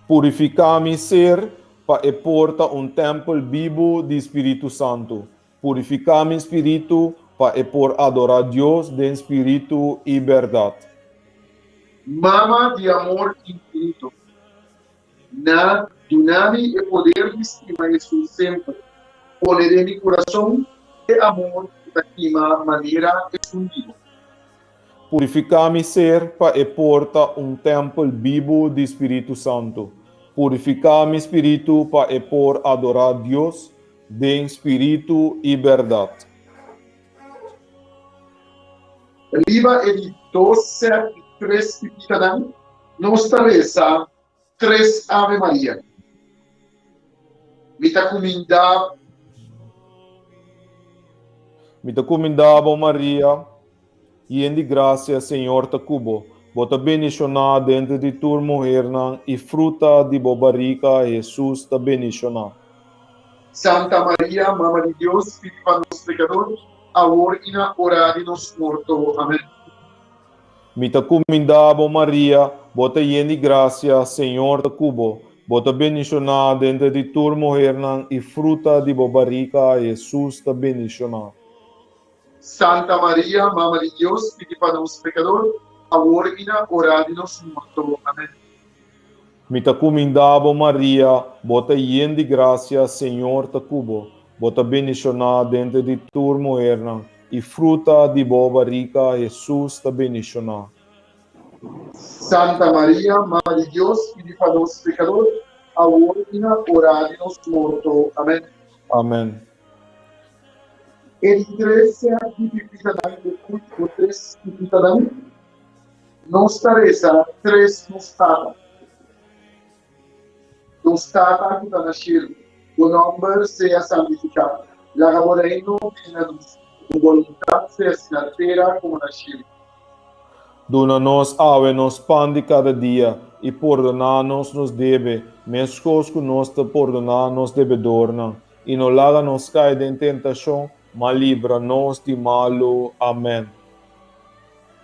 Purifiká mi ser pa e por ta un tèmpel bibu di Spiritu Santu. Purifiká mi spiritu pa e por adorá Dios den spiritu i bèrdat. Mama di amor infinito, Na duna mi e poder di stima Hesus semper. Pone den mi kurason e amor ku ta kima manera esun di bo. Purifiká mi ser pa e por ta un tèmpel bibu di Spiritu Santu. Purifiká mi spiritu pa e por adorá Dios den spiritu i bèrdat. Riba e di dos sèt di tres pipitanan, nos ta resa tres Ave Maria. Mi ta kumindá. Mi ta kumindá bo, Maria, yen di grasia, Señor ta ku bo. Bo ta bendishoná denter di tur muhernan, i fruta di bo barika, Hesus, ta bendishoná. Santa Maria, Mama di Dios, pidi pa nos pekador, awor i na ora di nos morto. Amen. Mi ta kumindá bo, Maria, bo ta yen di grasia, Señor ta ku bo. Bo ta bendishoná denter di tur muhernan, i fruta di bo barika, Hesus, ta bendishoná. Santa Maria, Mama di Dios, pidi pa nos pekador, awor i na ora di nos morto. Amen. Mi ta kumindá bo, Maria, bo ta yen di grasia, Señor ta ku bo. Bo ta bendishoná denter di tur muhernan, i fruta di bo barika, Hesus, ta bendishoná. Santa Maria, Mama di Dios, pidi pa nos pekador, awor i na ora di nos morto. Amen. Amen. E di tres sèt di pipitanan i e último tres pipitanan. Nos ta resa tres Nos Tata. Nos Tata ku ta na shelu, bo nòmber sea santifiká. Laga bo Reino bini na nos. Bo boluntat sea hasi na tera komo na shelu. Duna nos awe nos pan di kada dia, i pordoná nos nos debe, meskos ku nos ta pordoná nos debedornan. I no laga nos kai den tentashon, ma libra nos di malu. Amèn.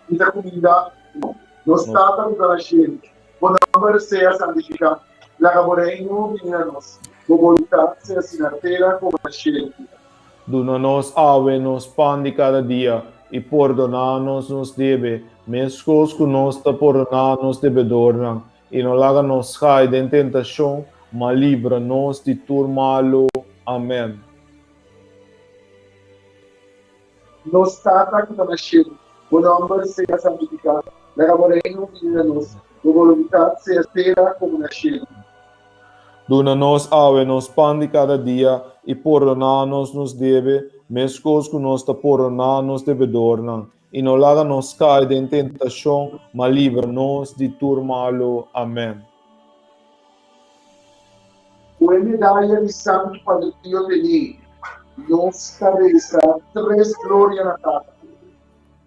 Mi ta kuminda nos Tata ku ta na shelu, bo nòmber sea santifiká, laga bo Reino bini na nos, bo boluntat sea hasi na tera komo na shelu. Duna nos awe nos pan di kada dia, i pordoná nos nos debe, meskos ku nos ta pordoná nos debedornan, i no laga nos kai den tentashon, ma libra nos di tur malu. Amèn. Nos Tata ku ta na shelu, bo nòmber sea santifiká, laga bo Reino bini na nos, bo boluntat sea tera komo na shelu. Duna nos awe nos pan di kada dia, i pordoná nos nos debe, meskos ku nos ta pordoná nos debedornan. I no laga nos kai den tentashon, ma libra nos di tur malu. Amèn. Ku e medaya di Santu Padre Pio tení, nos ta resa tres Gloria na Tata,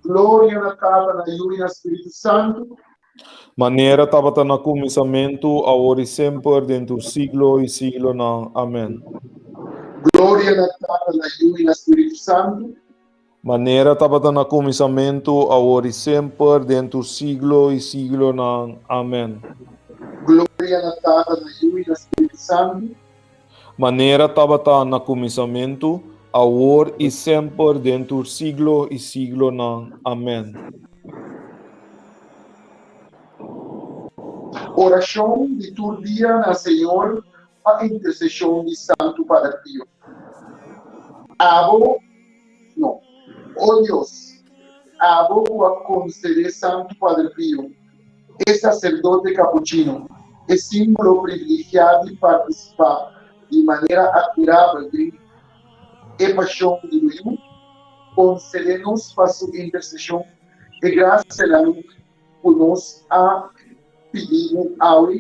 Gloria na Tata, na Yu i na Spiritu Santu. Manera tabata na kuminsamentu, awor i semper, den tur siglo i siglonan. Amèn. Gloria na Tata, na Yu i na Spiritu Santu. Manera tabata na kuminsamentu, awor i semper, den tur siglo i siglonan. Amèn. Gloria na Tata, na Yu i na Spiritu Santu. Manera tabata na kuminsamentu, awor i semper, den tur siglo i siglonan. Amèn. Orashon di tur dia na Señor pa interseshon di Santu Pader Pio. Abo, no, O Dios, abo ku a konsedé Santu Pader Pio, e saserdote kapuchino, e símbolo privilegiá di partisipá di manera atmirabel den e pashon di bo Yu, konsedé nos pa su interseshon e grasianan ku nos a pidi bo awe,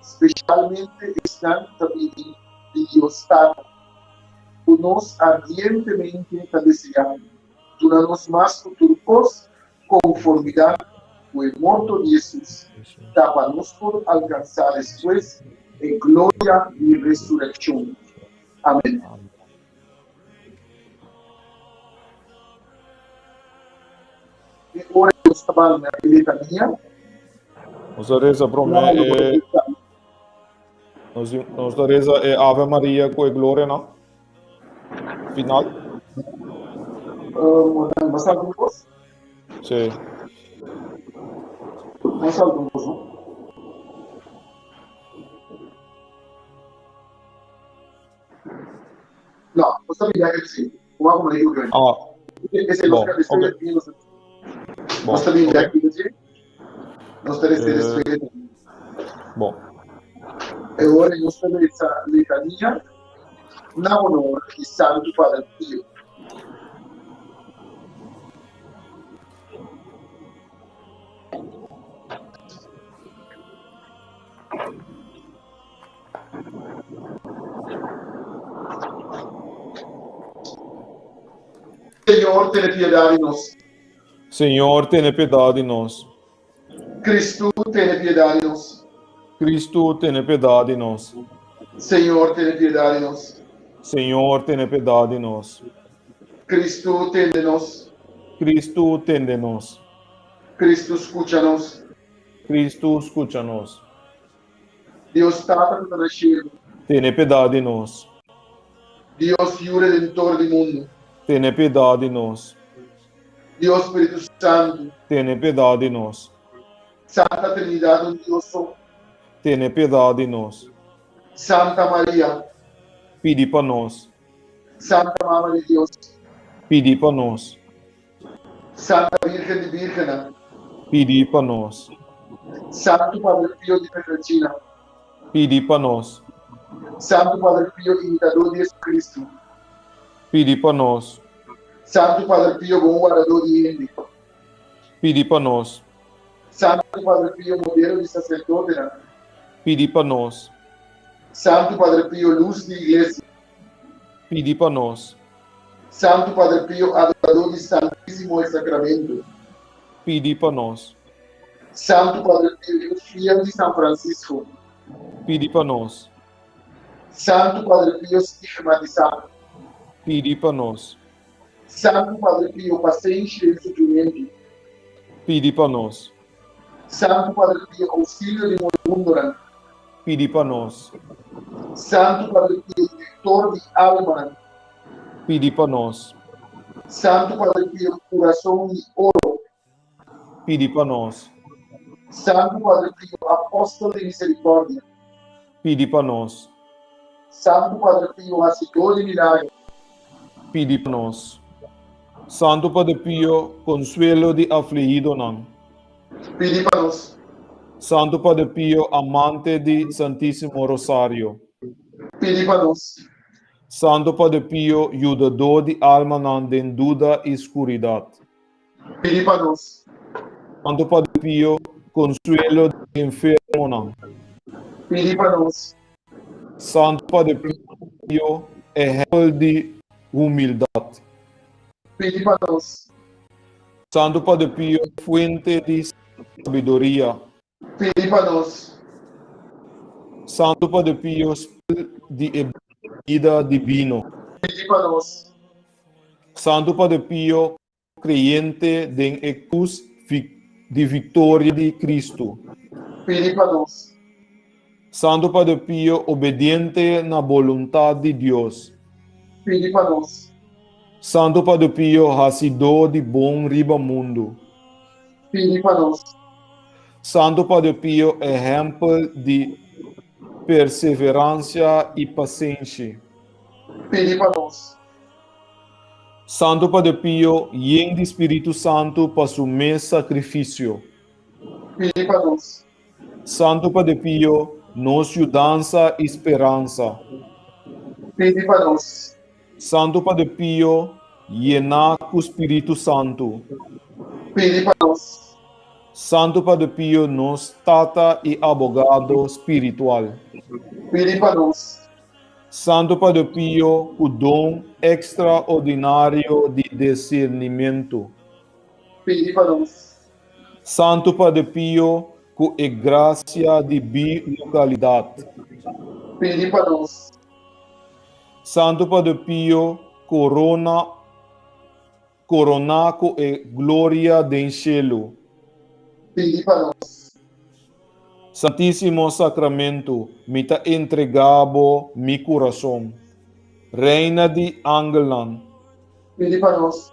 speshalmente esnan ku ta bini di Dios Tata, ku nos ardientemente ta deseá duna nos mas ku tur kos konformidat ku e morto di Hesus ta pa nos por alkansá despues e gloria di resurekshon. Amen. E ora nos ta banda e litania. Nos ta reza prome e nos, nos ta reza e Ave Maria ku e Gloria no? Final. Uh, mas algun kos? Sí. Mas algun kos, no? No, nos ta bida que sí. Como como digo que. Ah. Ese Bom, los ok. Bom, Nos ta bida ok. que sí. Nos ta rece respeto. Bom. E ora nos ta reza litania na honor di Santo Padre Pio. Señor, tene piedat di nos. Señor, tene piedat di nos. Kristu, tene piedat di nos. Kristu, tene piedat di nos. Señor, tene piedat di nos. Señor, tene piedat di nos. Kristu, tende nos. Kristu, tende nos. Kristu, skucha nos. Kristu, skucha nos. Dios Tata ku ta na shelu. Tene piedat di nos. Dios Yu Redentor di mundu. Tene piedat di nos. Dios Spiritu Santu. Tene piedat di nos. Santa Trinidat un Dios so. Tene piedat di nos. Santa Maria. Pidi pa nos. Santa Mama di Dios. Pidi pa nos. Santa Virgen di Virgennan. Pidi pa nos. Santu Padre Pio di Pietrelcina. Pidi pa nos. Santu Padre Pio imitadó di Jesucristo. Pidi pa nos. Santu Padre Pio bon wardadó di hende. Pidi pa nos. Santu Padre Pio modelo di saserdotenan. Pidi pa nos. Santu Padre Pio lus di Iglesia. Pidi pa nos. Santu Padre Pio adoradó di Santísimo Sacramento. Pidi pa nos. Santu Padre Pio yu fiel di San Francisco. Pidi pa nos. Santu Padre Pio stigmatisá. Pidi pa nos. Santu Padre Pio pasenshi den sufrimentu. Pidi pa nos. Santu Padre Pio ousilio di moribundonan. Pidi pa nos. Santu Padre Pio direktor di almanan. Pidi pa nos. Santu Padre Pio kurason di oro. Pidi pa nos. Santu Padre Pio apòstel di miserikòrdia. Pidi pa nos. Santu Padre Pio hasidó di milager. Pidi pa nos. Santu Padre Pio konsuelo di aflihidonan. Pidi pa nos. Santu Padre Pio amante di Santísimo Rosario. Pidi pa nos. Santu Padre Pio yudadó di almanan den duda i skuridat. Pidi pa nos. Santu Padre Pio konsuelo di enfermonan. Pidi pa nos. Santu Padre Pio ehèmpel di humildat. Pidi pa nos. Santu Padre Pio fuente di sabiduria. Pidi pa nos. Santu Padre Pio spil di e bida dibino. Pidi pa nos. Santu Padre Pio kreyente den e krus di viktoria di Kristu. Pidi pa nos. Santu Padre Pio obediente na boluntat di Dios. Pidi pa nos. Santu Padre Pio hasidó di bon riba mundu. Pidi pa nos. Santu Padre Pio ehèmpel di perseveransia i pasenshi. Pidi pa nos. Santu Padre Pio yen di Spiritu Santu pa su mes sakrifisio. Pidi pa nos. Santu Padre Pio nos yudansa i speransa. Pidi pa nos. Santu Padre Pio yená ku Spiritu Santu. Pidi pa nos. Santu Padre Pio nos tata i abogado spiritual. Pidi pa nos. Santu Padre Pio ku don ekstraordinario di discernimentu. Pidi pa nos. Santu Padre Pio ku e grasia di bilokalidat. Pidi pa nos. Santu Padre Pio korona koroná ku e gloria den shelu. Pidi pa nos. Santísimo Sacramento, mi ta entregá bo mi kurason. Reina di angelnan. Pidi pa nos.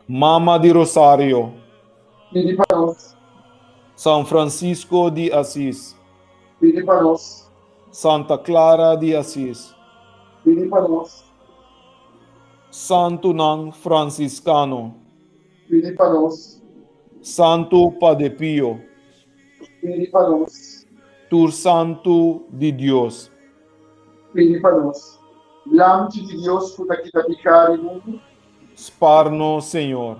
Mama di Rosario. Pidi pa nos. San Francisco di Asis. Pidi pa nos. Santa Clara di Asis. Pidi pa nos. Santunan Franciscano. Pidi pa nos. Santu Padre Pio. Pidi pa nos. Tur santu di Dios. Pidi pa nos. Lamchi di Dios ku ta kita piká di mundu. Spar nos, Señor.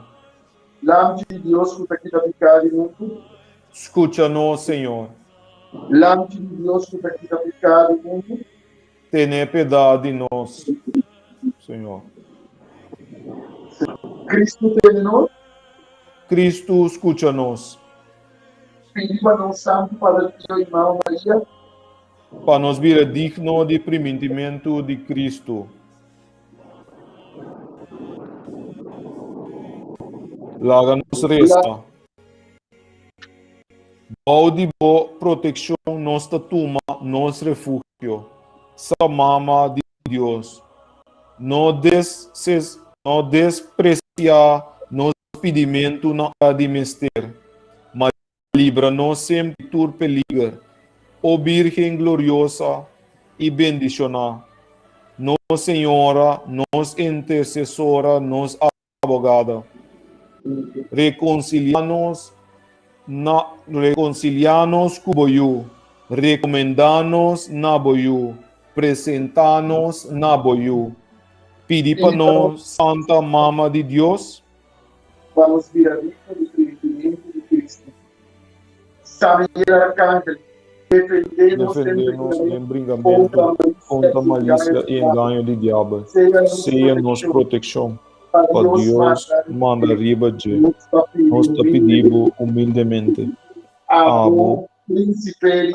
Lamchi di Dios ku ta kita piká di mundu. Skucha nos, Señor. Lamchi di Dios ku ta kita piká di mundu. Tene piedad di nos, Señor. Kristu tene nos. Kristu skucha nos. Pidi pa nos Santu Padre Pio i Mama Maria. Pa nos bira digno di primintimentu di Kristu. Laga nos resa. Bou di bo protekshon nos ta tuma nos refugio, Santa Mama di Dios. No despresiá nos pidimentu na ora di mester, ma libra nos semper di tur peliger, o Bírgen gloriosa i bendishoná, nos Señora, nos Intersesora, nos abogada. Rekonsiliá nos na rekonsiliá nos ku bo Yu, rekomendá nos na bo Yu, presentá nos na bo Yu. Pidi pa nos, Santa Mama di Dios. Pa nos bira digno di primitimentu di Cristo. San Miguel Arcángel, defendé nos den bringamentu kontra malisia i engaño di diabel. Sea nos protekshon, pa Dios manda riba dje. Nos ta pidi bo humildemente, abo, Prínsipe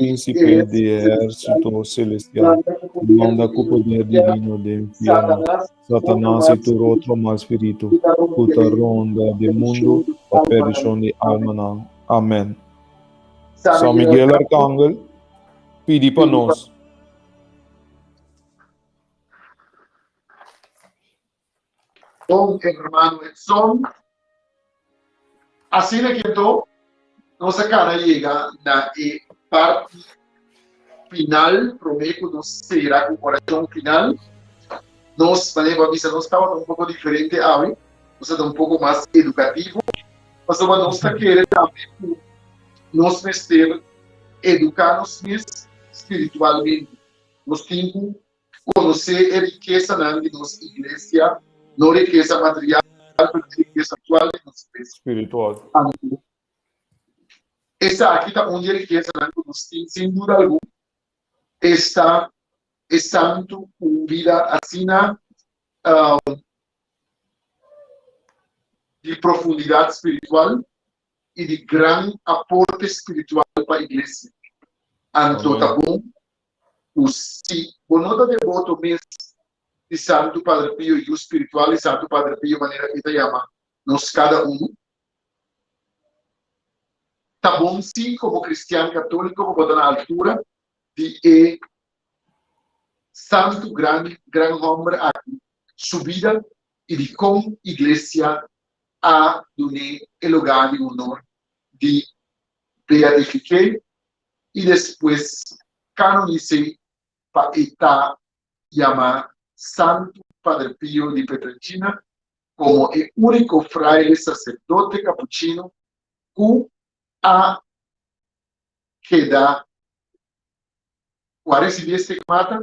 di e ehérsito selestial, manda ku poder divino den infierno Satanas i tur otro mal spiritu ku ta ronda den mundu pa perdishon di almanan. Amèn. San Miguel Arkangel, pidi pa nos. Bon hermano Edson, asina ki anto nos a kana yega na e parti final, prome ku nos sera ku orashon final. Nos, manera ku a bisa, nos tabata un poko diferente awe, nos tabata un poko mas edukativo, pasobra nos ta kere tambe ku nos mester eduká nos mes spiritualmente. Nos tin ku konosé e rikesanan di nos iglesia, no rikesa material, pero e rikesa spiritual di nos iglesia. Spiritual. Anto, esaki ta un di e rikesanan ku nos tin sin duda algun, esta e santu ku un bida asina di profundidat spiritual i di gran aporte spiritual pa iglesia. Anto ta bon ku si bo no ta deboto mes di Santu Padre Pio, yu spiritual di Santu Padre Pio manera e ta yama nos kada unu, ta bon si komo kristian katoliko bo ta na altura di e santu gran gran hòmber aki su bida i di kon iglesia a dun'é e lugá di honor di beatifik'é i despues kanonis'é pa e ta yamá Santu Padre Pio di Pietrelcina komo e úniko fraile saserdote kapuchino ku a keda ku a risibí e stigmata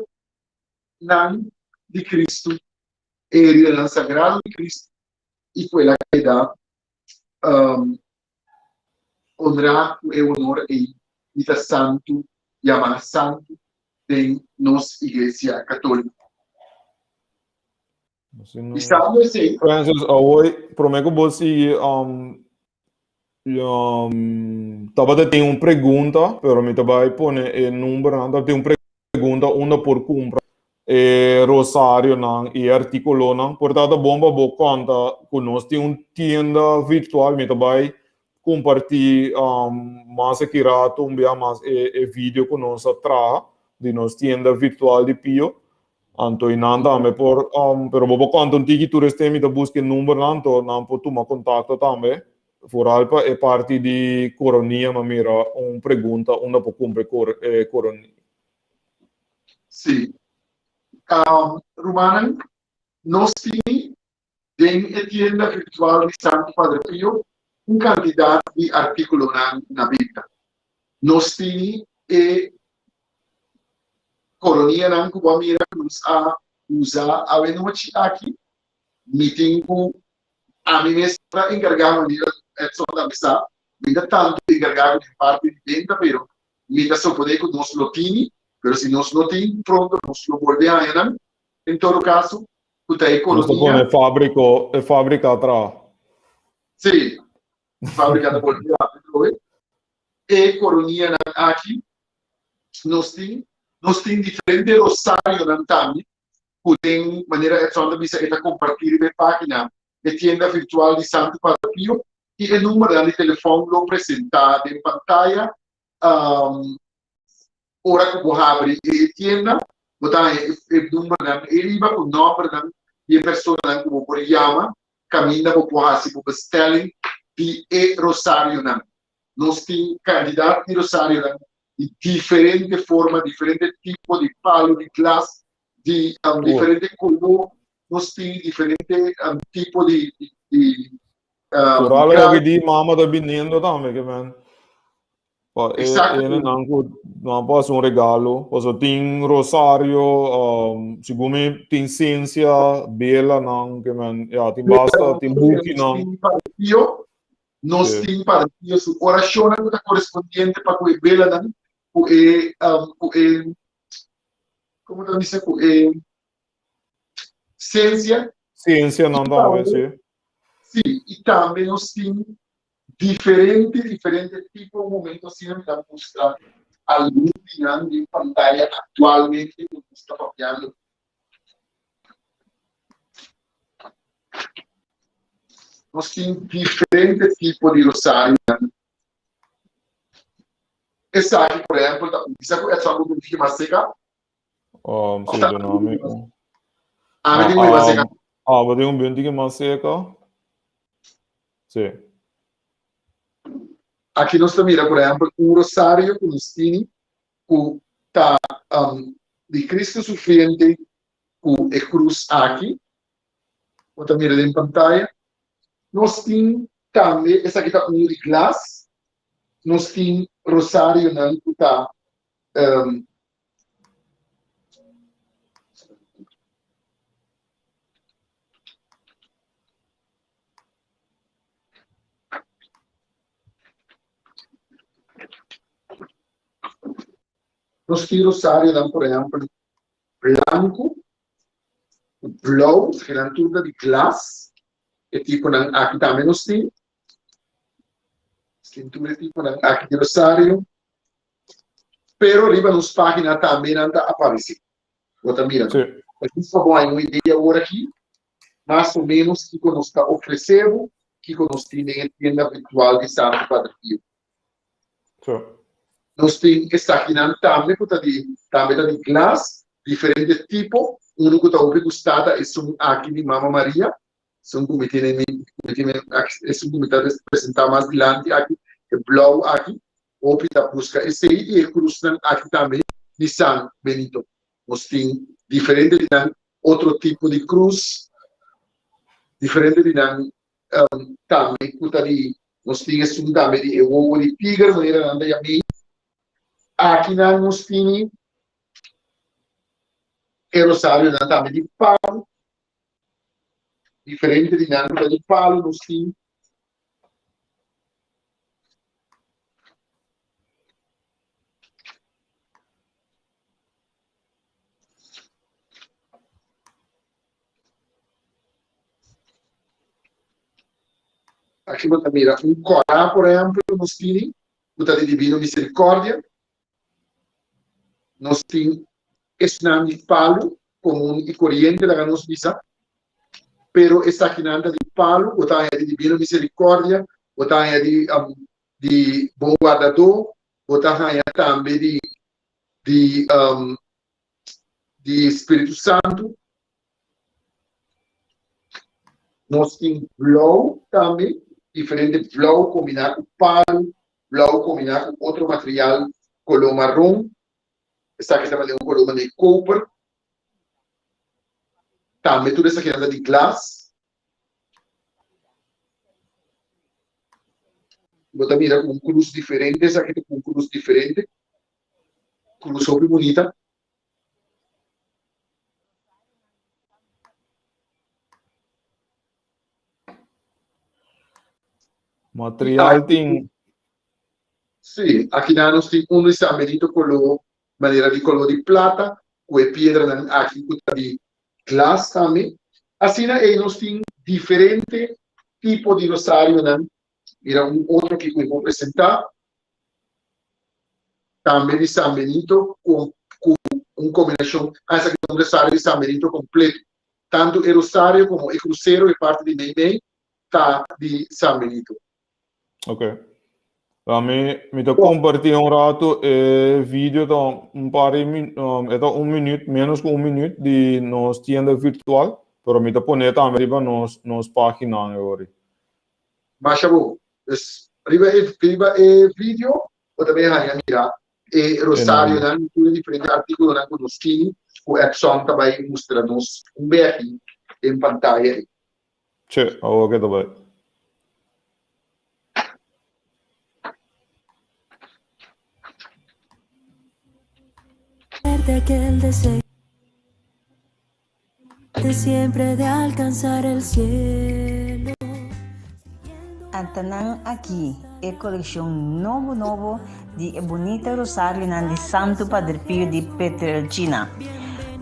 nan di Kristu, e heridanan sagrado di Kristu, i ku el a keda honrá ku e honor ei di ta santu, yamá santu den nos Iglesia Katóliko. Bisando esei. Francis, awor promé ku bo sigui, um, um, tabata tin un pregunta, pero mi ta bai pone e numbernan, tabata tin un pregunta unda por kumpra e rosarionan i e artíkulonan. Por tabata bon pa bo konta ku nos tin un tienda virtual, mi ta bai kompartí um, mas aki rato un bia mas e, e video ku nos a traha di nos tienda virtual di Pio. Anto i nan tambe por, um, pero bo por konta un tiki tur esei mi ta buska e numbernan, anto nan por tuma kontakto tambe. Vooral pa e parti di koronia, mi a mira un pregunta unda por kumpra e kor, e koronia. Sí. Um, rumannan, nos tin den e tienda virtual di Santo Padre Pio un kantidat di artíkulonan na benta. Nos tin e koronianan ku bo a mira ku nos a usa awenochi aki. Mi tin ku ami mes ta enkargá manera Edson tambe sa, mi ta tantu enkargá ku den parti di benta pero mi ta suponé ku nos lo tini, pero si nos no tin pronto nos lo bolbe haña nan. En todo kaso. ku ta e Nos ta koronia. pone fabriko, e fabrika traha. Sí, fabrika ta bolbe habri atrobe. E koronianan aki nos tin, nos tin diferente rosarionan tambe ku den manera Edson ta bisa e ta kompartí riba e página e tienda virtual di Santu Padre Pio i e numbernan di telefòn lo presentá den pantaya. Ora ku bo habri e tienda, bo ta haña e numbernan ei riba ku nòmbernan di e personanan ku bo por yama kaminda bo por hasi bo bestelling di e rosarionan. Nos tin kantidat di rosarionan di diferente forma, diferente tipo di palu di glas, di diferente koló, nos tin diferente tipo di Vooral loke di mama ta biniendo tambe ke men. Pa e Exacto. hendenan ku nan por hasi un regalo. Pasobra tin rosario, um, segun mi tin sensia, belanan, ke men, ya, tin basta, tin bukinan. Nos tin Padre Pio, nos Sí. tin Padre Pio su orashonnan ku ta korespondiente pa ku e belanan, ku e, um, ku e, komo ta bisa, ku e sensia. Sensianan tambe, sí. Sí, i tambe nos tin Diferente diferente tipo momento asina mi ta mustra algun di nan den pantaya actualmente cu nos ta papiando. Nos tin diferente tipo di rosarionan. Esaki por ehempel ta un bisa cu Edson bo tin mas seca. Um, sí, duna mi un. Ami tin un mas seca. Ah, bo tin un binti mas seca. Sí. Aki nos ta mira, por ehempel, un rosario ku nos tini ku ta um, di Cristo sufriente ku e krus aki. Bo ta mira den pantaya. Nos tin tambe, esaki ta un di glas. Nos tin rosarionan ku ta um, Nos tin rosarionan, por ehempel, blanku, blou, esaki tur ta di glas. E tiponan aki tambe nos tin. Nos tin tur e tiponan aki di rosario. Pero riba nos página tambe nan ta aparesé. Bo ta mira. Sí. Pa bo haña un idea awor aki, mas o menos kiko nos ta ofresé bo, kiko nos tin den e tienda virtual di Santu Padre Pio. Sí. Nos tin esakinan tambe ku ta di tambe ta di glas, diferente tipo. Unu ku ta hopi gustá ta esun aki di Mama Maria, esun ku mi tene mi ku mi tene esun ku mi ta presentá mas dilanti aki, e blou aki. Hopi ta buska esei i e krusnan aki tambe di San Benito. Nos tin diferente di nan otro tipo di krus, diferente di nan tambe ku ta di, nos tin esun tambe di e wowo di tiger, manera nan ta yam'é. Akinan nos tini e rosarionan tambe di palu, diferente di nan ku ta di palu nos tin. Aki bo ta mira un kòrá, por ehèmpel, nos tini, ku ta di Divino Misericordia. Nos tin esnan di palu komun i koriente, laga nos bisa, pero esakinan ta di palu, bo ta haña di Divino Misericordia, bo ta haña di di Bon Wardadó, bo ta haña tambe di di di Spiritu Santu. Nos tin blou tambe, diferente blou kombiná ku palu, blou kombiná ku otro material koló maron. Esaki ta manera un koló manera koper. Tambe tur esakinan ta di glas. Bo ta mira ku un krus diferente, esaki ta ku un krus diferente. Krus hopi bunita. Material tin. Sí, aki nan nos tin un di San Benito koló, manera di koló di plata, ku e piedranan aki ku ta di glas tambe. Asina ei nos tin diferente tipo di rosarionan. Mira un otro ki ku mi por presentá. Tambe di San Benito ku ku un kombinashon, ah esaki ta un rosario di San Benito kompleto. Tantu e rosario komo e krusero, e parti di meimei, ta di San Benito. Ok. Mi, mi ta compartí un rato e video ta un par di um, e ta un minuut, menos ku un minuut di nos tienda virtual, pero mi ta pone tambe riba nos nos página ahora. Masha bon. Dus riba e riba e video bo ta bay haña mira e rosarionan i tur e diferente artíkulonan ku nos tin ku Edson ta bay mustra nos un beki den pantaya ei. Che, awor ke ta bai. Antanan aki e kolekshon nobo nobo di e bunita rosarionan di Santu Padre Pio di Pietrelcina.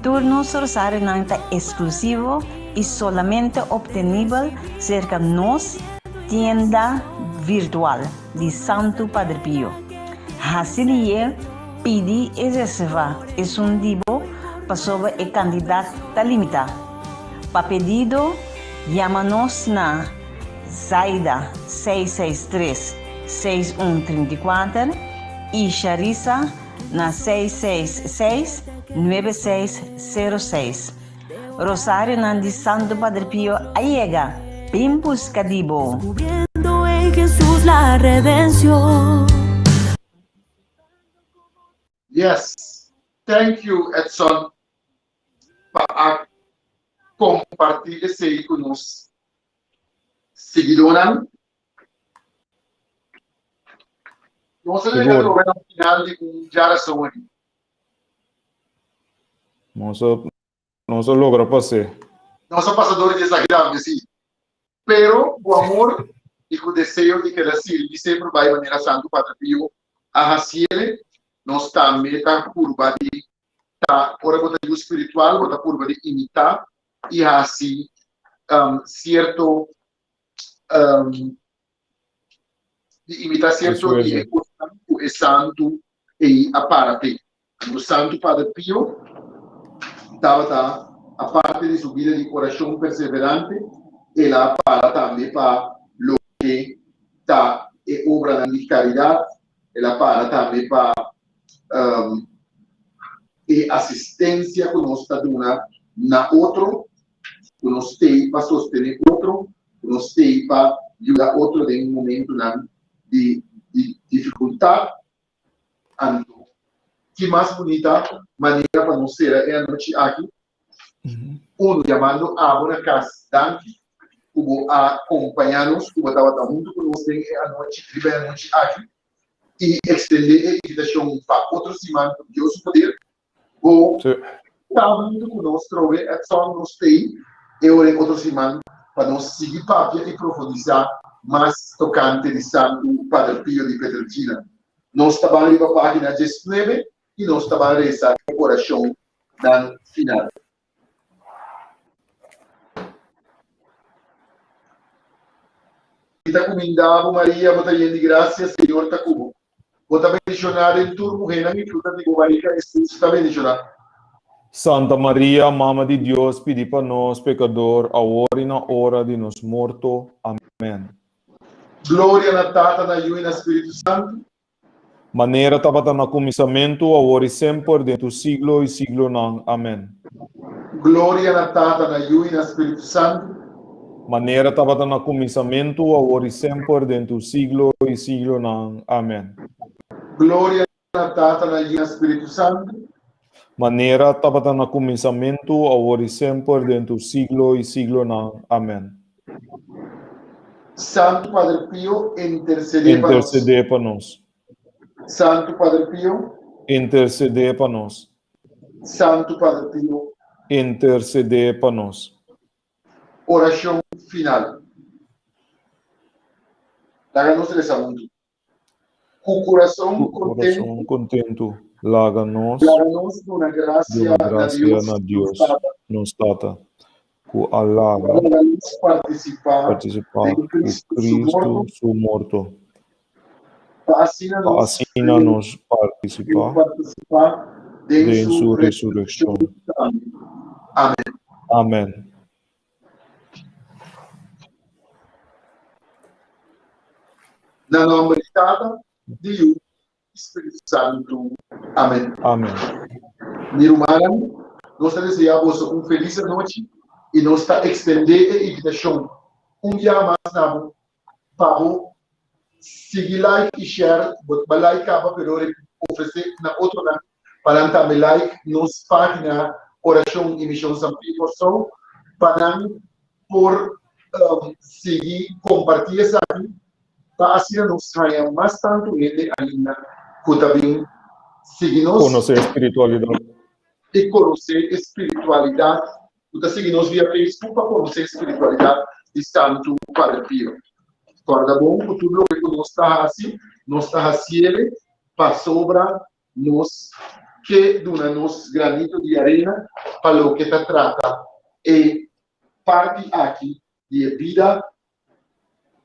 Tur nos rosarionan ta eksklusivo i solamente optenibel serka nos tienda virtual di Santu Padre Pio. Hasi lier, pidi i reservá esun di bo pasobra e kantidat ta limitá. Pa pedido, yama nos na. Zaida, 663, 6134, i Sharissa na 666, 9606. Rosarionan di Santo Padre Pio a yega! Bin buska di bo! Descubriendo en Jesús la redención. Yes, thank you Edson pa a comparti esey cu nos Siguidónan, nos a yega atrobe na final di un djarason aki. Nos a, nos a logra pas'é. Nos a pasa dor di esaki tambe, sí. Pero ku amor i ku deseo di keda sirbi semper bai manera Santu Padre Pio a hasiele, nos tambe ta purba di ta, ora bo ta yu spiritual, bo ta purba di imitá i hasi sierto di imitá sierto di e kosnan ku e santu ei a para te. Anto Santu Padre Pio tabata, aparte di su bida di orashon perseverante, el a para tambe pa loke ta e obranan di karidat, el a para tambe pa e asistencia cu nos ta duna na otro, cu nos tei pa sostene otro, cu nos tei pa yuda otro den momentonan di dificultad. Anto, ki mas bunita manera pa nos cera e anochi aki? Uno, yamando abo na cas, danki cu bo a compaña nos, cu bo tabata hunto cu nos den e anochi, riba e anochi aki. i ekstendé e invitashon pa otro siman ku Dios su poder. Bo ta huntu ku nos trobe Edson nos t'ei e ora e otro siman pa nos sigui papia i profundisá mas tokante di Santu Padre Pio di Pietrelcina. Nos ta ban riba página diesnuebe i nos ta ban resa e orashonnan final. Mi ta kuminda bo, Maria, bo ta yen di grasia, Señor ta ku bo. Bo ta bendishoná den tur muhénan i fruta di bo barika, Hesus, ta bendishoná. Santa Maria, Mama di Dios, pidi pa nos pekador, awor i na ora di nos morto. Amèn. Gloria na Tata, na Yu i na Spiritu Santu. Manera tabata na kuminsamentu, awor i semper, den tur siglo i siglonan. Amèn. Gloria na Tata, na Yu i na Spiritu Santu. Manera tabata na kuminsamentu, awor i semper, den tur siglo i siglonan. Amèn. Gloria na Tata, na Yu i na Spiritu Santu. Manera tabata na kuminsamentu, awor i semper, den tur siglo i siglonan. Amèn. Santu Padre Pio, intercedé pa nos. Intercedé pa nos. Santu Padre Pio. Intercedé pa nos. Santu Padre Pio. Intercedé pa nos. Oracion final. Laga nos reza huntu. Ku kurason Ku kurason kontentu, laga nos Laga nos duna grasia duna na grasia Dios, na nos Dios, Tata. nos Tata. Ku a laga nos partisipá partisipá den ku Kristu su morto, Kristu su morto, pa asina pa nos asina nos partisipá partisipá den den su su resurekshon resurekshon. tambe. Amèn. Amèn. Na nòmber di Tata, di Yu i Spiritu Santu. Amèn. Amèn. Mi rumannan, nos ta deseá boso un felis anochi i nos ta ekstendé e invitashon un biaha mas na bo pa bo sigui like i share. Bo ta like kaba pero ofresé na otronan pa nan tambe like nos página Orashon i Mishon San Pio Kòrsou pa nan por sigui kompartí esaki pa asina nos haña mas tantu hende ainda ku ta bin sigui nos. Konosé e spiritualidat. I konosé e spiritualidat ku ta sigui nos via Facebook pa konosé e spiritualidat di Santu Padre Pio. Kòrda bon ku tur loke ku nos ta hasi, nos ta hasiele pasobra nos ke duna nos granito di arena pa loke ta trata e parti aki di e bida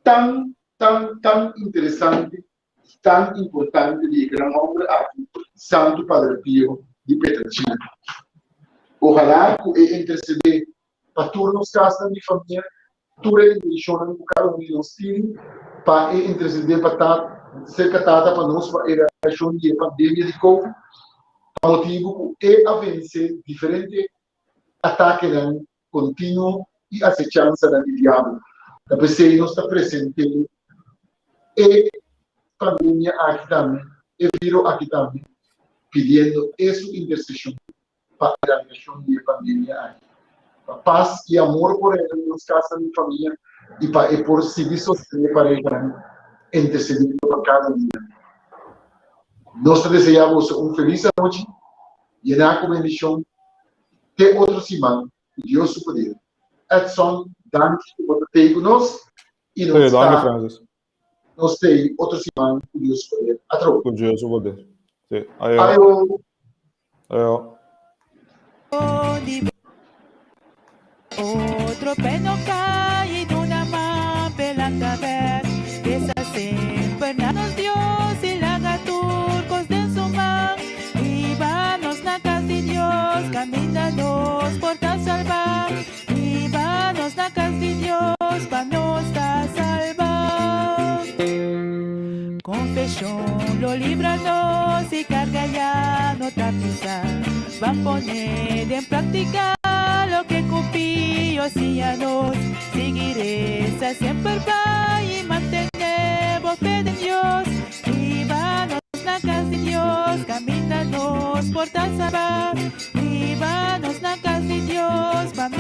tan, tan, tan interesante i tan importante di e gran hòmber aki, Santu Padre Pio di Pietrelcina. Ohalá ku e intersedé pa tur nos kasnan di famia, tur e intenshonnan ku kada un di nos tin, pa e intersedé pa ta serka Tata pa nos pa e reakshon di e pandemia di Covid, pa motibu ku e a vense diferente atakenan kontinuo i asechansanan di diabel. Ta p'esei nos ta present'é e pandemia aki tambe, e viro aki tambe, pidiendo e su interseshon pa eradicacion di e pandemia aki, pa pas i amor por reina den nos kasanan di famia i pa e por sigui sostené parehanan intercediendo pa kada dia. Nos ta deseá boso un felis anochi yená ku bendishon. Te otro siman ku Dios su poder. Edson, danki ku bo ta tei ku nos i nos ta nos tei otro siman ku Dios su poder. Atrobe. Ku Dios su poder. Sí. Ayo. Ayo. Ayo. Otro pe no kai y duna man pe lanta bek. Resa semper na nos Dios y laga tur kos den su man. Hiba nos na kas di Dios, kaminda nos por ta salba. Hiba nos na kas di Dios, pa nos ta salba. Confesion lo libra nos y carga ya no ta pisa. Ban pone den practica loke cu Pio a siña nos. Sigui reza semper bai y mantene bo fe den Dios. Hiba nos na cas di Dios, caminda nos por ta salba. Hiba.